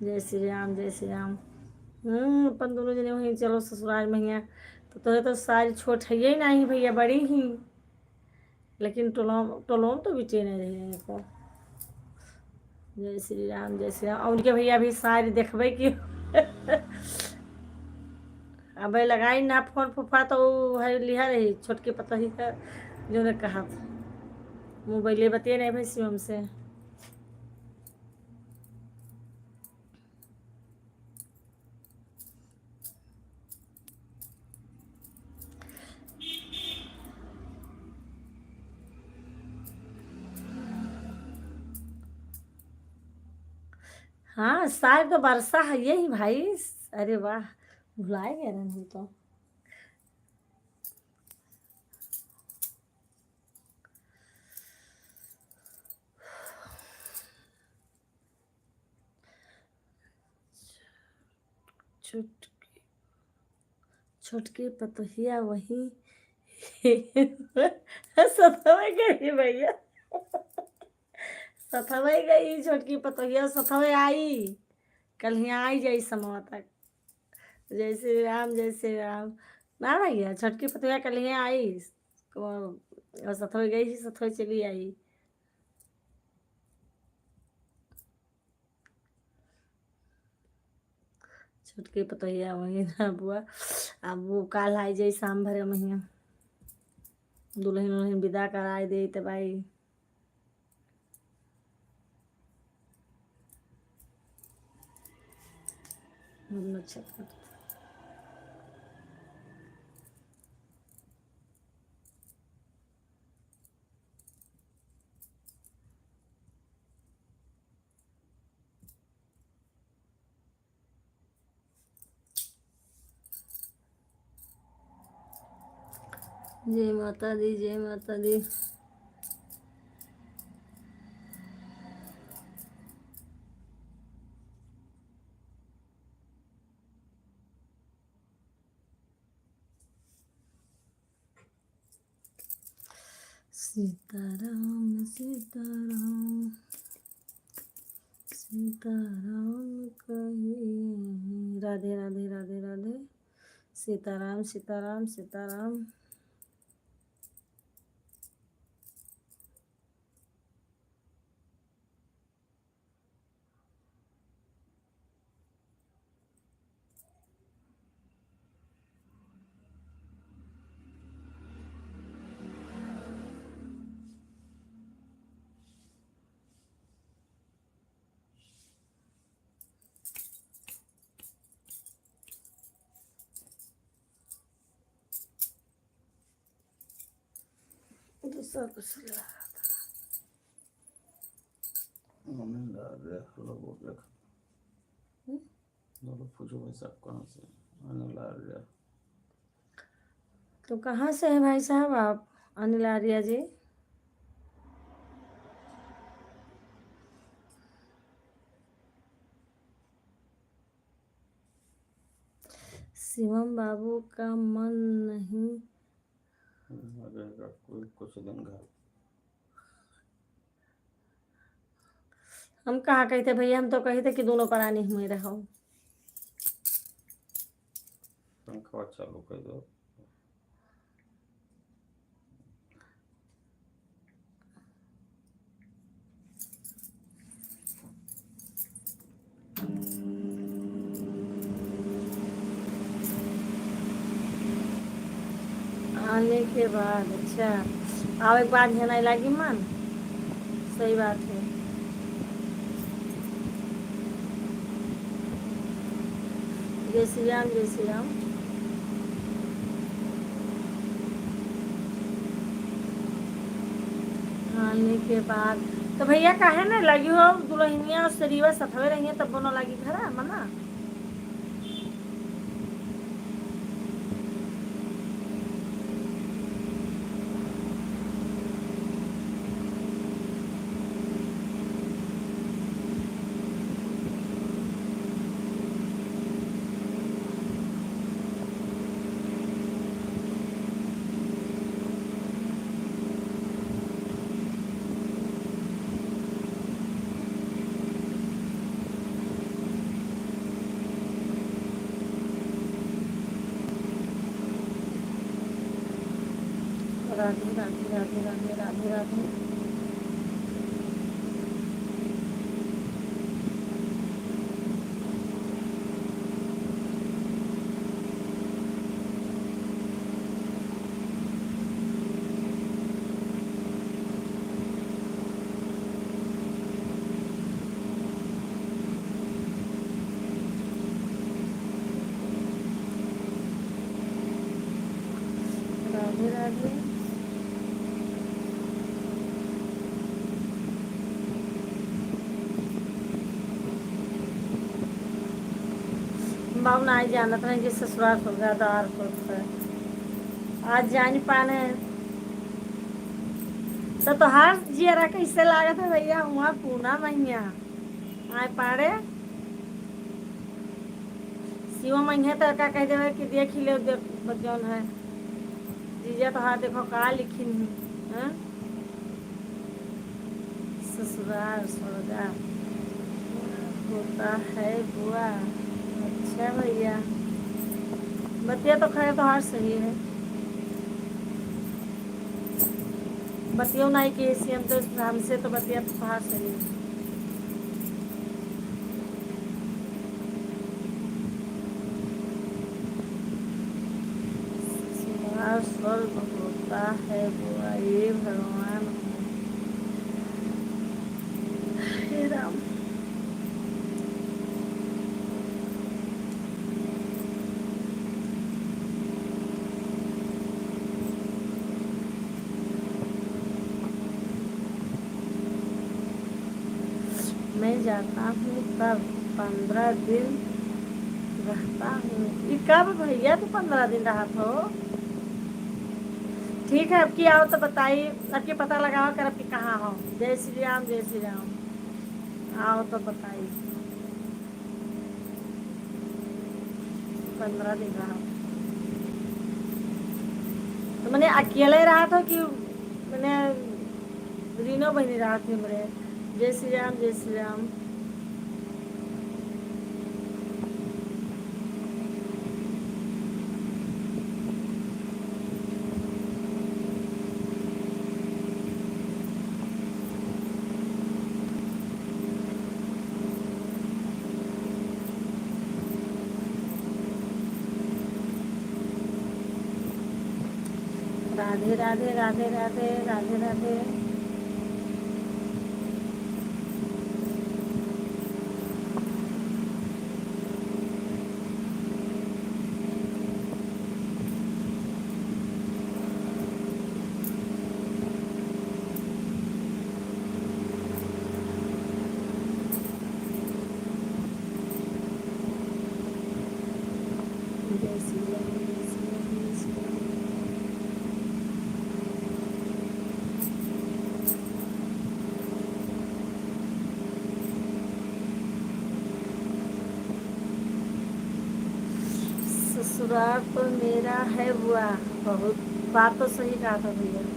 जय श्री राम, जय श्री राम। हम्म, अपन दोनों जने वहीं चलो ससुराल में हियाँ। तो तोरे तो सारी छोट है ही नहीं भैया, बड़ी ही। लेकिन टोलोम, टोलोम तो बिचे नहीं रहे हैं को। जय श्री राम, जय श्री राम। और उनके भैया भी सारी देखबे की। अबे लगाई ना फोन फूफा तो उ है लिहा रही छोटकी पतोही का, जो ने कहा था। मोबाइले बतिए नहीं भाई शिवम से। हाँ, शायद तो बरसा है यही भाई। अरे वाह, भुलाए गए रहन हम तो। छोटकी, छोटकी पतोहिया वहीं सथवे गई भैया। सथवे गई छोटकी पतोहिया, सथवे आई। कल हियाँ आई जाई समवा तक। जय श्री राम, जय श्री राम। ना भैया, छोटकी पतोहिया कल हियाँ आई। और सथवे गई ही, सथवे चली आई। छोटकी पतोहिया वहीं ना बुआ, अब वो काल आई जाई शाम भरे महिया, दुल्हन उल्हन विदा कराई दे त भाई। हम अच्छा। जय माता दी, जय माता दी। सीताराम, सीताराम, सीताराम कहे। राधे, राधे, राधे, राधे। सीताराम, सीताराम, सीताराम। दूसरा कुछ लगा था। मम्मी ला रहे हैं, लोगों के। हम्म? बोलो, पूछो भाई साहब, कहाँ से? अनिल आर्या। तो कहाँ से हैं भाई साहब आप, अनिल आर्या जी? शिवम बाबू का मन नहीं। हम्म, अरे, रखो कुछ दिन घर। हम कहाँ कहित है भइया, हम तो कहित है कि दुनो परानी हुए रहो। पंखवा चालू कर दो। आने के बाद, अच्छा, आवे के बाद है नहीं लागी मन। सही बात है। जय श्री राम, जय श्री राम। आने के बाद तो भइया काहे ना लगी हो, दुल्हनिया और सरीवा सथवे रहिए, तब न लागी घर मना। राधे, राधे, राधे, राधे, राधे, राधे। राधे राधे। बाबू ना आई जानत रहे कि ससुराल स्वर्गादार होत है। आज जान पाने। तो तोहार जियरा कैसे लागत है भइया, हुआँ पूना मइया आए पाड़े? शिवम अइहें तो का कह देवे कि देख ही ले, देख जौन है। जीजा तोहार देखो का लिखिन है, हाँ? ससुराल स्वर्गा होता है बुआ। अच्छा भइया, बतिया तो खैर तोहार सही है। बतियो नाई के सी हम तो, हमसे तो बतिया तो तोहार सही है। ससुराल स्वर्ग होता है बुआ, ये भगवान हो। हे राम। मैं जाता हूँ तब पन्द्रह दिन रहता हूँ। ई कब भइया तू पन्द्रह दिन रहत हो? ठीक है, अब की आओ तो बताई, अब की पता लगावा करब कि कहाँ हो। जय श्री राम, जय श्री राम। आओ तो बताई। पन्द्रह दिन रहा तो मने अकेले रहत हो कि मने रीनो बहिनी रहत हो हमरे? जय श्री राम, जय श्री राम। राधे राधे, राधे राधे, राधे राधे। ससुराल तो मेरा है बुआ। बहुत बात तो सही कहा था भैया।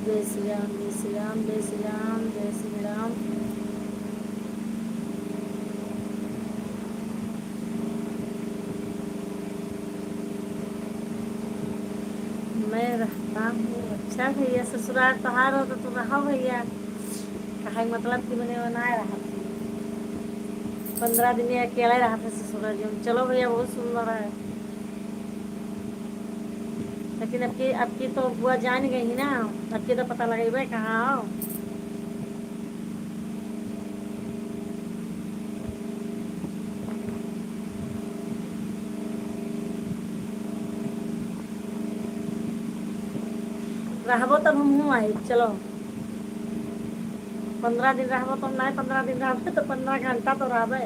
जय श्री राम, जय श्री राम, जय श्री राम, जय श्री राम। मैं रहता हूँ। अच्छा भैया, ससुराल तोहार हो तो तू रहो भैया। कहे के मतलब कि मने वो ना रहा, पन्द्रह दिन अकेले रहा था ससुराल जी में। चलो भैया, बहुत सुंदर है। लेकिन अब की, अब की तो बुआ जान गई ना, अब की तो पता लगेबे कहाँ हो। रहबो तब हमहूँ आइब, चलो। पन्द्रह दिन रहबो तब नहीं, पन्द्रह दिन रहबे तो पन्द्रह घंटा तो रहबे।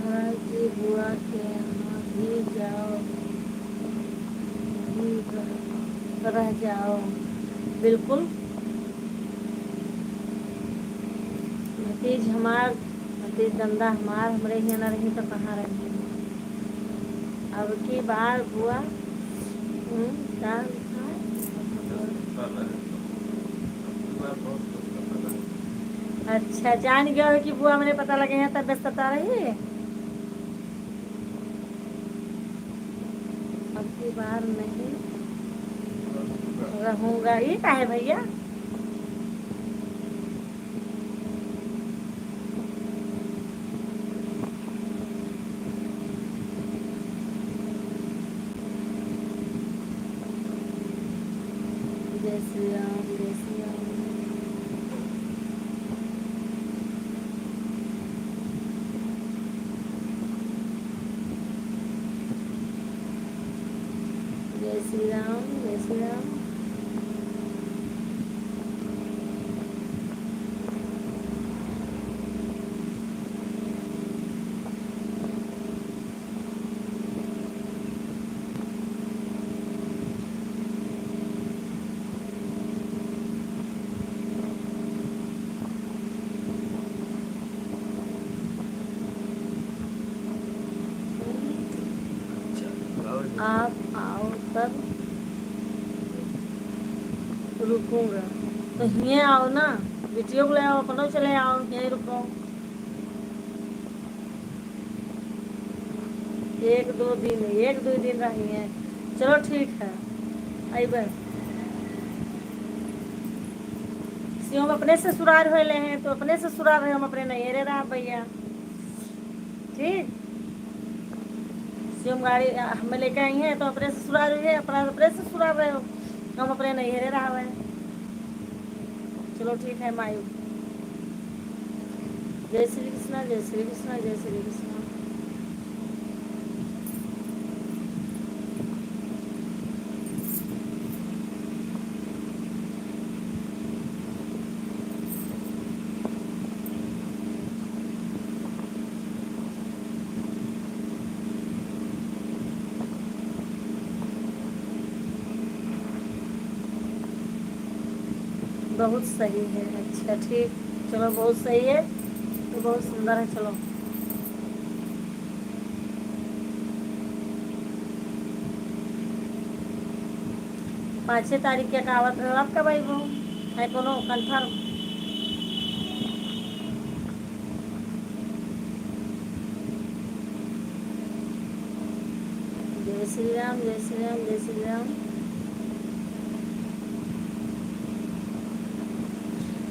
महाराज जी, बुआ के यहाँ भी जाओ, भी रह, रह जाओ। बिल्कुल। भतीज हमार, भतीज दंदा हमार, हमरे हियाँ ना रही तो कहाँ रही? अब की बार बुआ, हम्म, का लिखा है? अच्छा, जान गया हो कि बुआ मने पता लगे हैं, तब व्यस्तता रही। अब की बार नहीं रहूँगा। ये का है भैया? जय श्री राम, जय श्री राम। जय श्री राम, जय श्री राम। आप आओ तब रुकूंगा। तो हिये आओ ना, बिटियो को ले आओ, अपनो चले आओ, यहीं रुको। एक दो दिन, एक दो दिन रहिए। चलो ठीक है, अइबे। शिवम अपने ससुरार होले हैं, तो अपने ससुरार रहे, हम अपने नैहरे रहा भैया। ठीक, शिवम गाड़ी, अ, हमें लेके आई हैं, तो अपने ससुरार हुए, अपना अपने ससुरार रहे, हम अपने नैहरे रहा हुए। चलो ठीक है माई। जय श्री कृष्णा, जय श्री कृष्णा, जय श्री कृष्णा। बहुत सही है। अच्छा, ठीक, चलो, बहुत सही है, तो बहुत सुंदर है। चलो, पाँचे तारीख के का आवत रहो आपका भाई बहू, है कोनो कन्फर्म? जय श्री राम, जय श्री राम, जय श्री राम।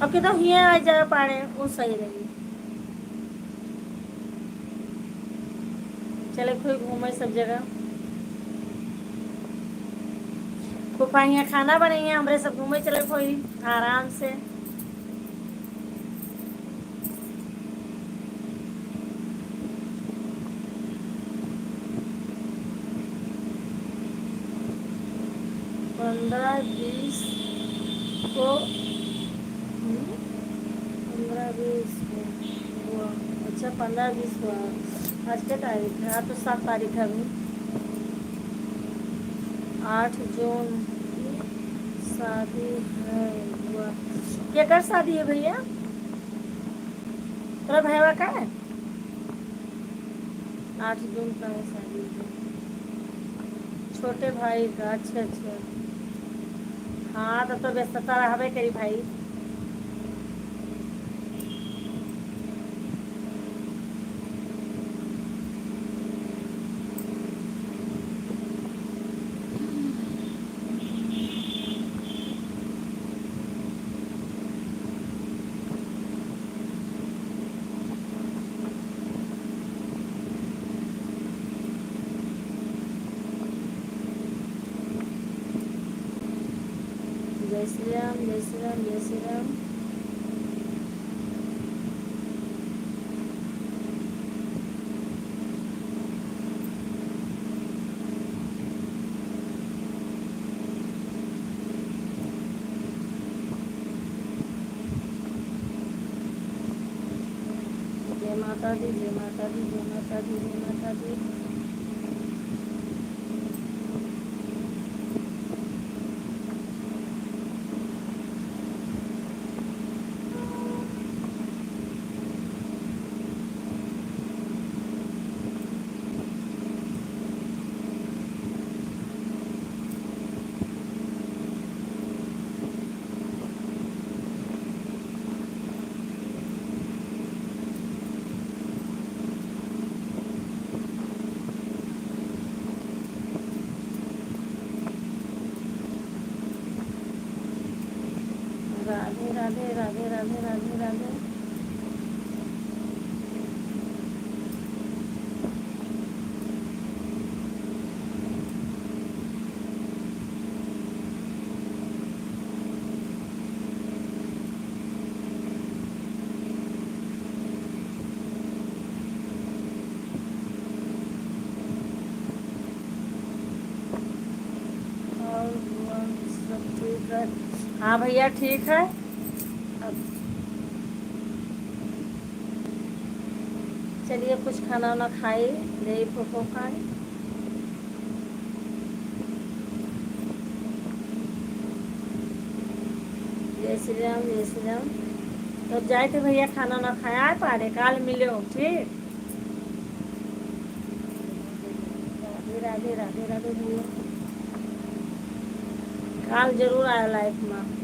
अब के तो हियाँ आ जाए पाड़े, वो सही रही। चले कोई घूमे सब जगह। फूफा हियाँ खाना बनइहैं, हमरे सब घूमे चले कोई आराम से। पन्द्रह बीस को, हम्म, पन्द्रह बीस को हुआ। अच्छा, पन्द्रह बीस हुआ। आज क्या तारीख है? आज तो सात तारीख है अभी। आठ जून की शादी है हुआ। केकर शादी है भैया? तोरा भैया का है? आठ जून का है शादी। छोटे भाई का, अच्छा, अच्छा। हाँ, तब तो व्यस्तता रहबे करी भाई। जय श्री राम, जय श्री राम, जय श्री राम। जय माता दी, जय माता दी, जय माता दी, जय माता दी। राधे, राधे, राधे, राधे, राधे, राधे। और हुआ सब ठीक है। हाँ भैया, ठीक है। अब चलिए, कुछ खाना वाना खाई, ले फूफो खाई। जय श्री राम, जय श्री राम। तो जाए थे भैया, खाना वाना खाए, आए पारे, काल मिले हो, ठीक? राधे, राधे, राधे भैया। काल जरूर आया लाइफ में।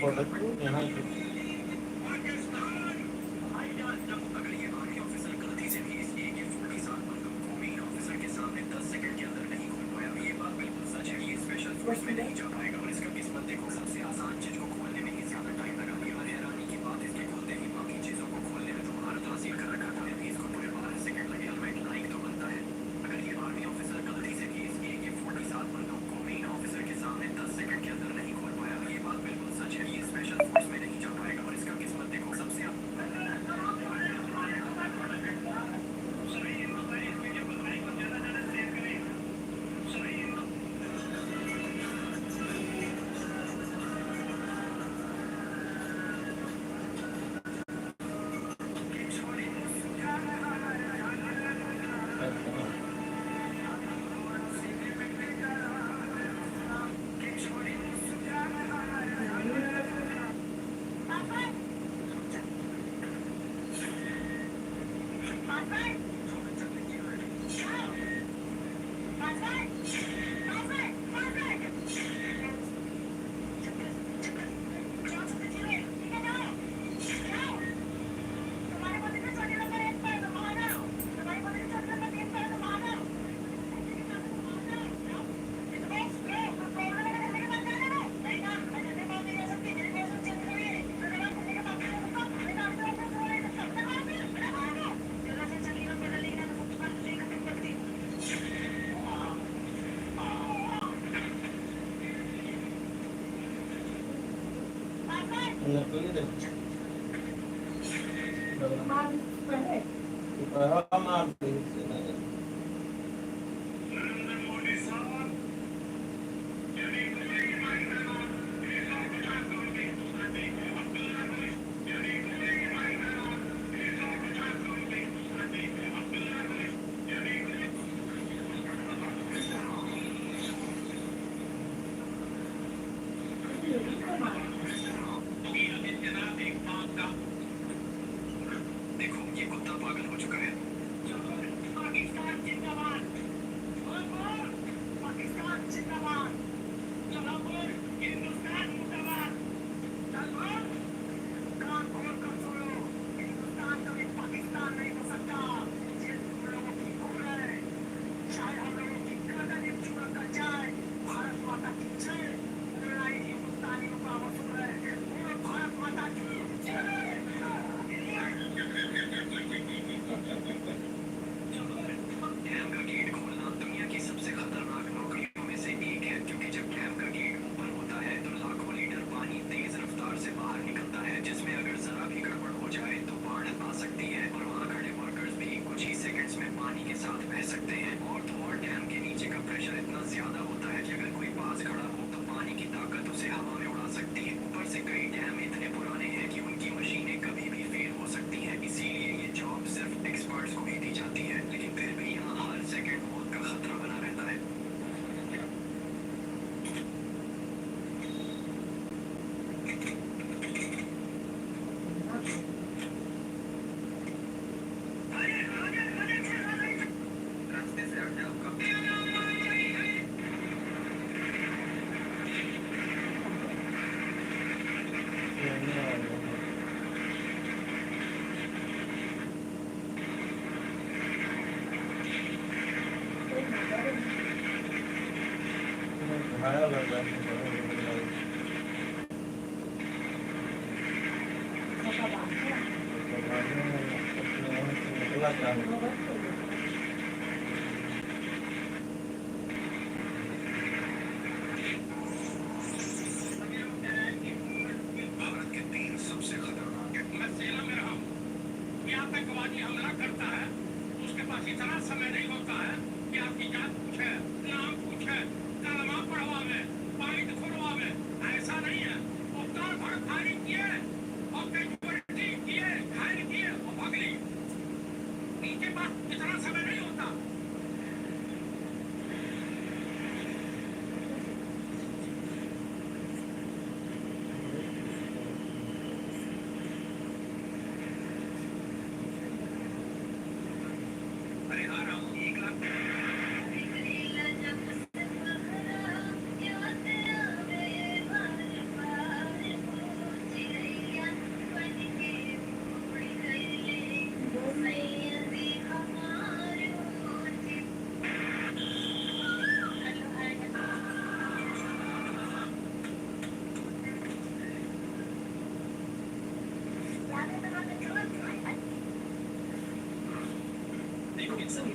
प्रोडक्ट यहाँ से। अगर ये आर्मी ऑफिसर गलती से भी इस ए के फ़ोर्टी सेवन बंदूक को मेन ऑफिसर के सामने दस सेकंड के अंदर नहीं खोल पाया, तो ये बात बिल्कुल सच है कि ये स्पेशल फोर्स में नहीं जा पाएगा और इसका किस्मत देखो, सबसे आसान चीज को खोलने में ही ज्यादा टाइम लगा। ये और हैरानी की बात, इसके खुलते ही बाकी चीजों को खोलने में तो भारत हासिल कर रखा था, अभी इसको पूरे बारह सेकंड लगे। हेलमेट लाइक तो बनता है। अगर ये आर्मी ऑफिसर गलती से भी इस ए के फ़ोर्टी सेवन बंदूक को मेन ऑफिसर के सामने दस सेकंड के अंदर नहीं खोल पाया, तो ये बात बिल्कुल सच है, ये स्पेशल फोर्स में नहीं जा पाएगा और इसका किस्मत देखो, सबसे देखो, ये कुत्ता पागल हो चुका है। पाकिस्तान जिंदाबाद। पाकिस्तान जिंदाबाद। हिंदुस्तान मुर्दाबाद। कान खोल कर सुनो, हिंदुस्तान कभी पाकिस्तान नहीं हो सकता। ये तुम लोगों की भूल है। चाहे हम लोगों की गर्दन एक टुकड़ा कट जाए, भारत माता की जय। लड़ाई हिंदुस्तानियों का वसूल है। बोलो भारत माता की जय। डैम का गेट खोलना दुनिया की सबसे खतरनाक नौकरियों में से एक है, क्योंकि जब डैम का गेट ओपन होता है, तो लाखों लीटर पानी तेज रफ्तार से बाहर निकलता है, जिसमें अगर जरा भी गड़बड़ हो जाए, तो बाढ़ आ सकती है और वहाँ खड़े वर्कर्स भी कुछ ही सेकंड्स में पानी के साथ बह सकते हैं। और तो और, डैम के नीचे का प्रेशर इतना ज्यादा होता है कि अगर कोई पास खड़ा हो, तो पानी की ताकत उसे हवा में उड़ा सकती है। ऊपर से कई डैम इतने पुराने हैं कि उनकी मशीनें कभी भी फेल हो सकती हैं, इसीलिए ये जॉब सिर्फ एक्सपर्ट्स को ही दी जाती है। लेकिन फिर भी यहाँ हर सेकंड मौत का खतरा बना रहता है। भारत के तीन सबसे खतरनाक, मैं सेना में रहा हूँ। ये आतंकवादी हमला करता है, उसके पास इतना समय नहीं होता है कि आपकी जात पूछे, नाम पूछे, कलमा पढ़वावे, पाइट खोलवावे। ऐसा नहीं है। वो तार भर फायरिंग किए और कैजुअलिटी किए, घायल किए और भाग लिए। इनके पास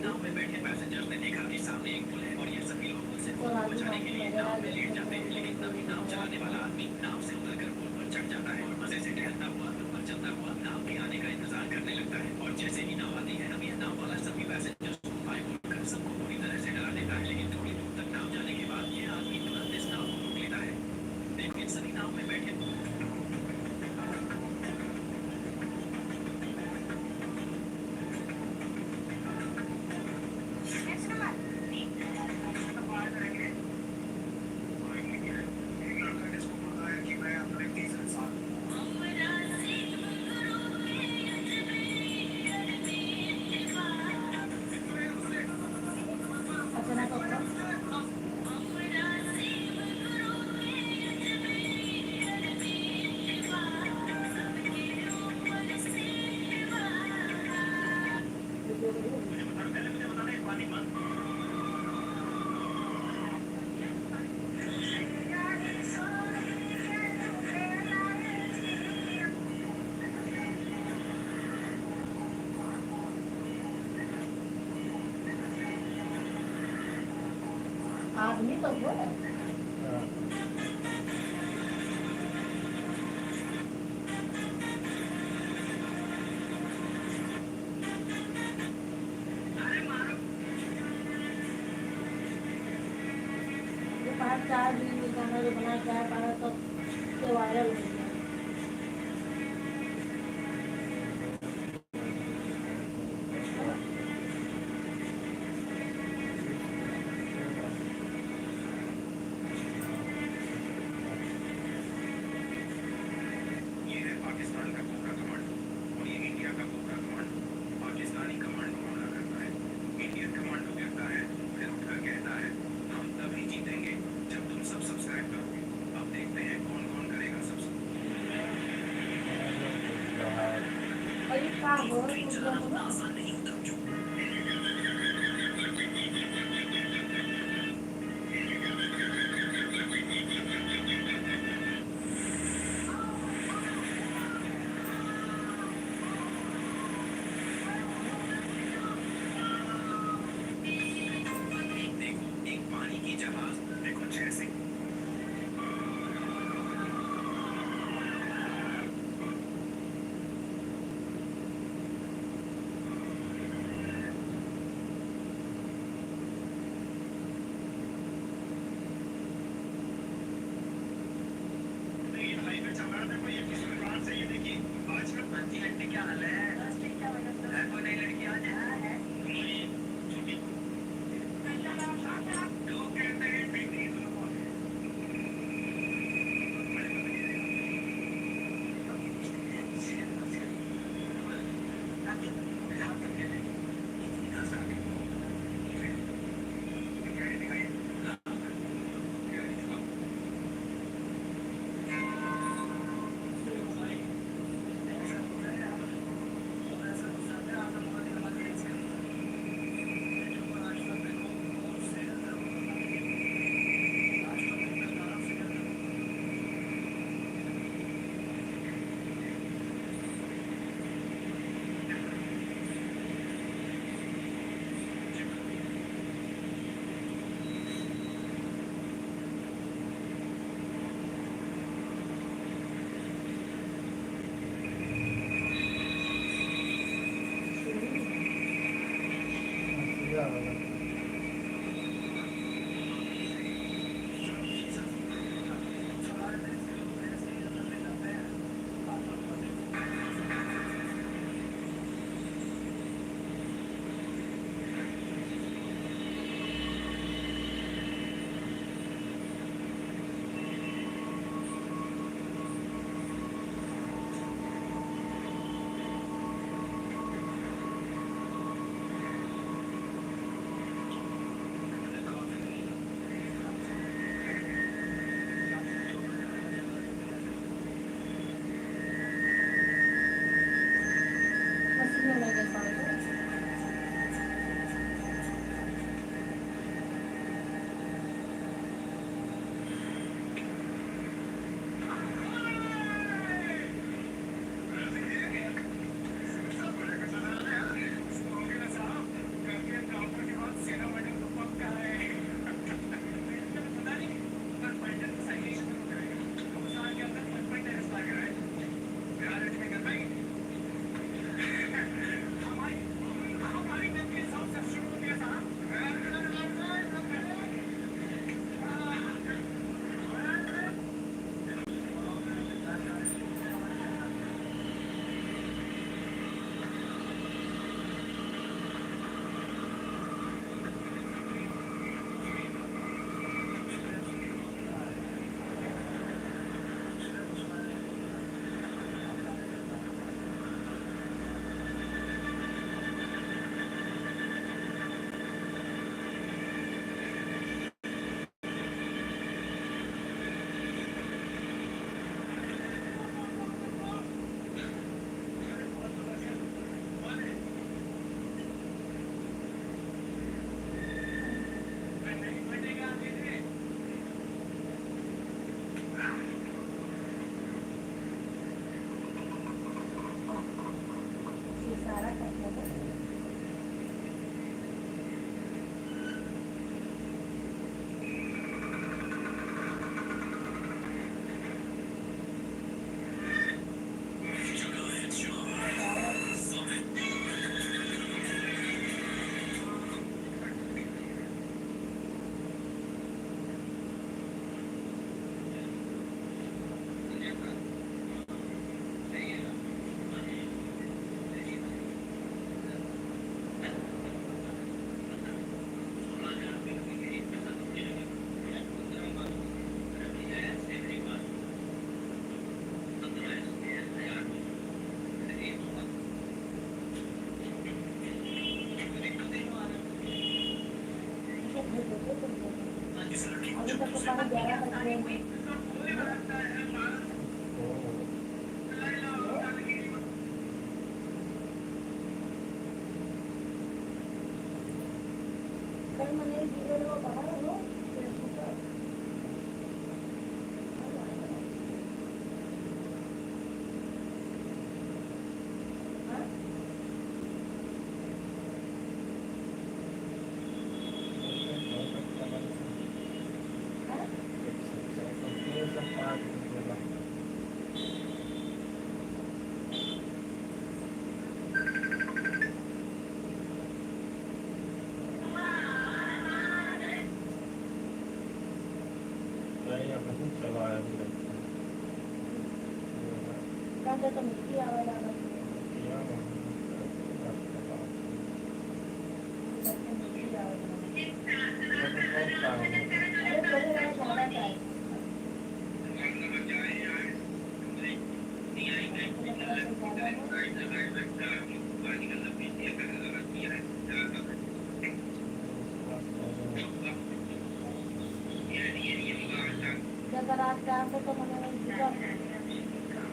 नाव में बैठे पैसेंजर्स ने देखा कि सामने एक पुल है और ये सभी लोग पुल से ऊपर जाने के लिए नाव में लेट जाते हैं, लेकिन तभी नाव चलाने वाला आदमी नाव से उतरकर पुल पर चढ़ जाता है और मजे से टहलता हुआ ऊपर चलता हुआ नाव के आने का इंतजार करने लगता है। और जैसे ही नाव आती है, तब यह नाव वाला सभी पैसेंजर्स को बाय बोलकर सबको बुरी तरह से डरा देता है, लेकिन थोड़ी दूर तक नाव जाने के बाद यह आदमी तुरंत इस नाव को रोक लेता है। देखो, इन सभी नाव में बैठे आदमी तो बोले। ये पाँच चार दिन में गाना जो बना के आ पा रहा, तो ये वायरल हो गया। ये है पाकिस्तान का कोबरा कमांडो और ये इंडिया का कोबरा कमांडो। पाकिस्तानी कमांडो हमला करता है, इंडियन कमांडो गिरता है, फिर उठकर कहता है, "हम तभी जीतेंगे जब तुम सब सब्सक्राइब करोगे।" अब देखते हैं कौन कौन करेगा सब्सक्राइब। अरे का हो, आसान नहीं होता। देखो, एक पानी की जहाज में कुछ ऐसे। नहीं, अभी चला है, अभी लगता है। जगन्नाथ धाम पे तो मने नहीं दिखा।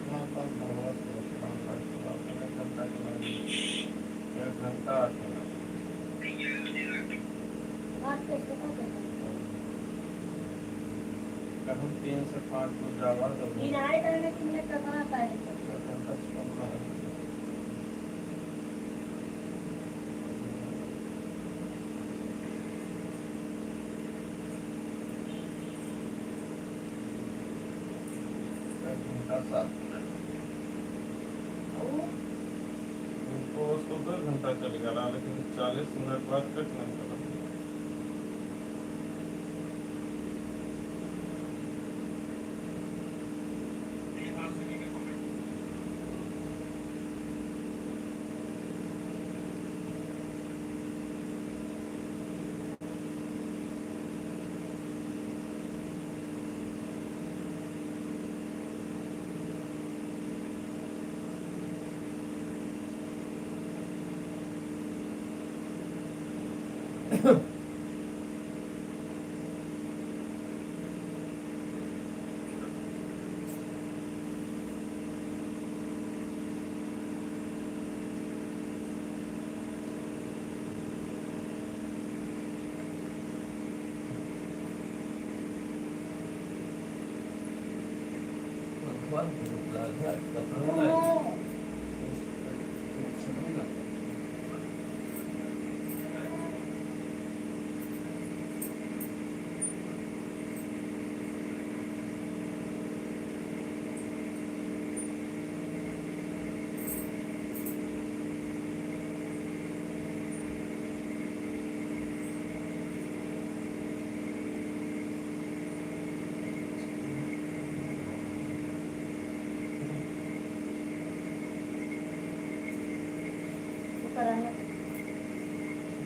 हाँ, तब भगवत को एक घंटा के बाद, एक घंटा आठ मिनट। रात के सुबह के। कहूँ तीन से पाँच को जावा तो किनारे करने के लिए कहाँ आता है? एक घंटा से कम ना है। एक घंटा सात मिनट। उनको उसको दो घंटा चल गया रहा, लेकिन चालीस मिनट बाद कट नहीं करा।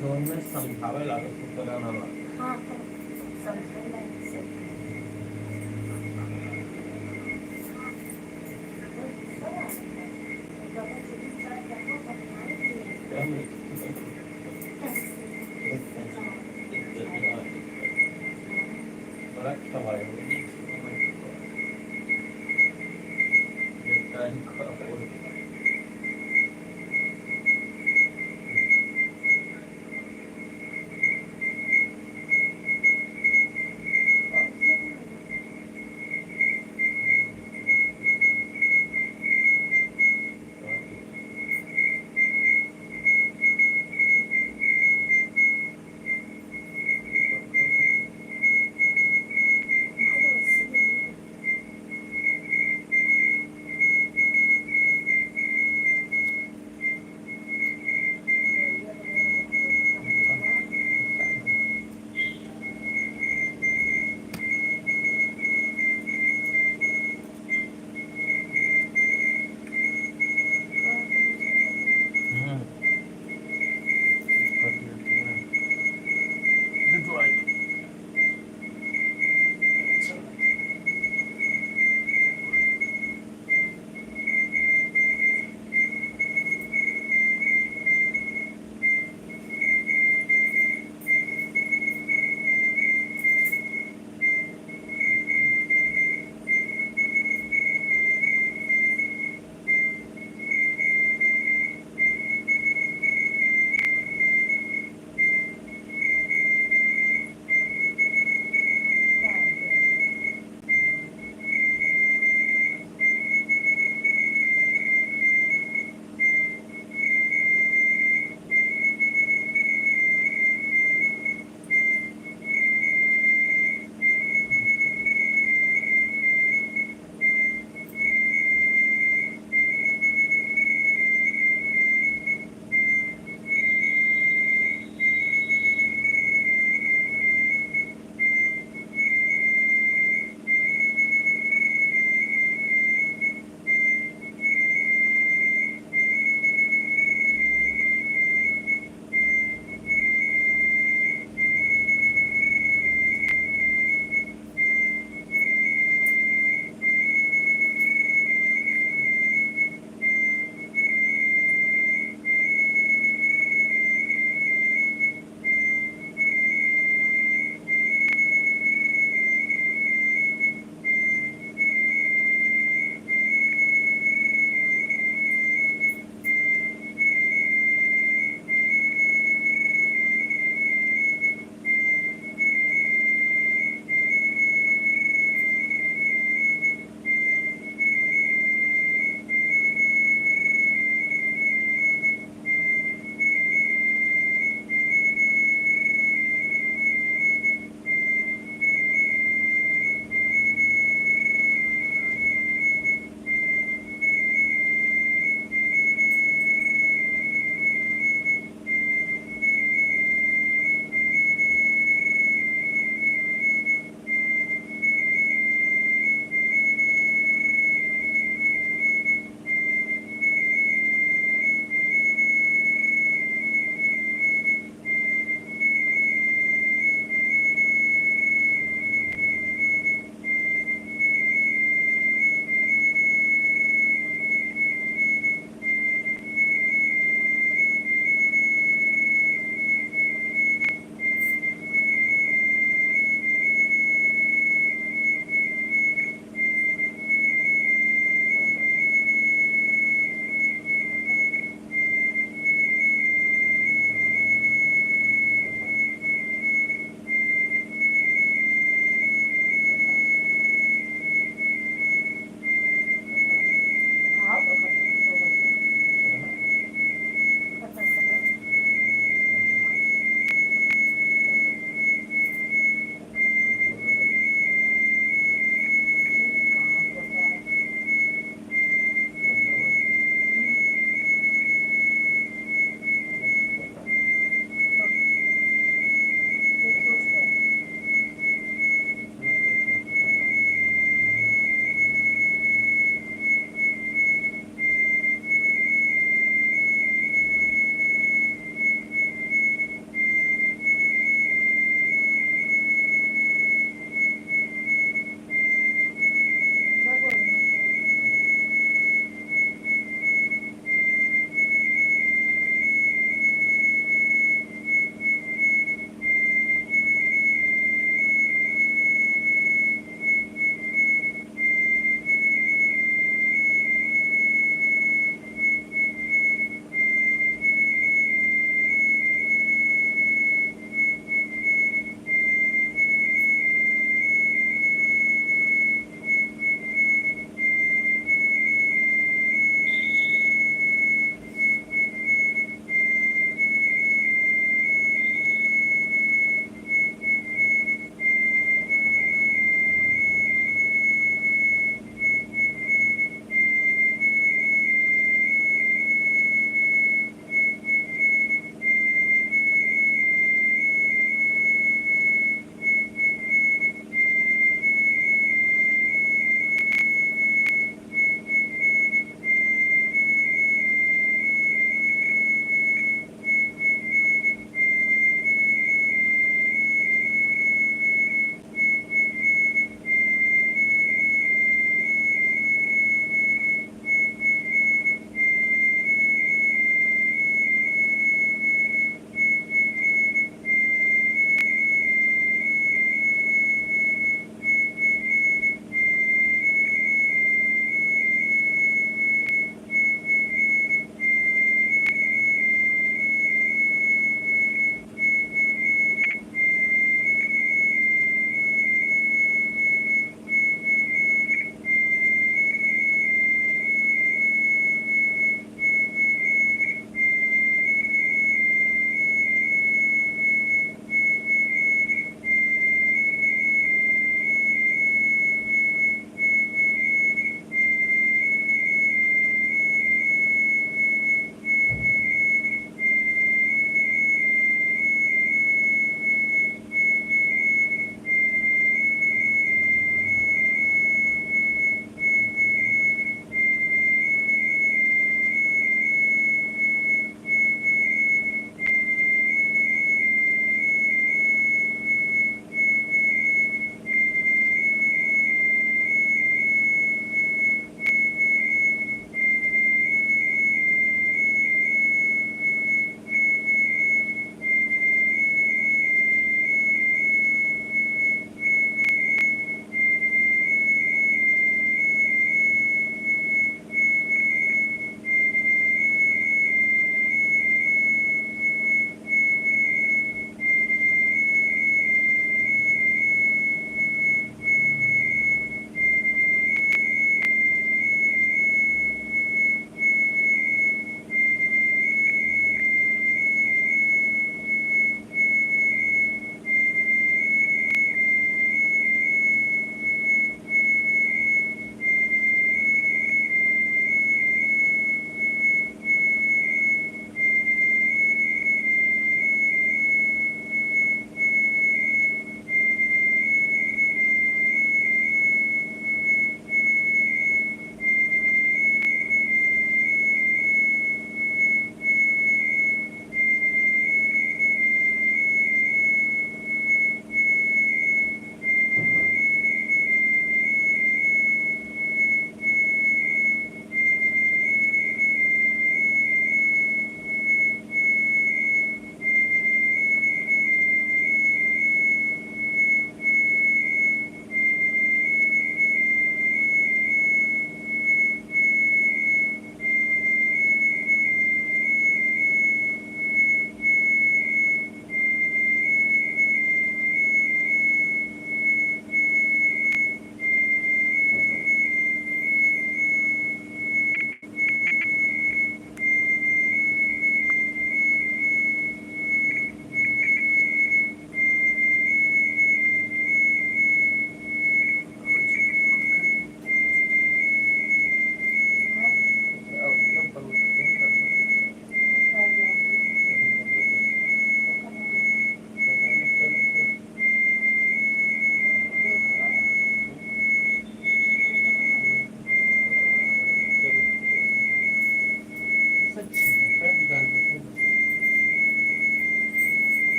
जौन में समझावे लागत, उ कराना लागत। हाँ, तो समझावे लागत सब। बड़ा अच्छा भाई।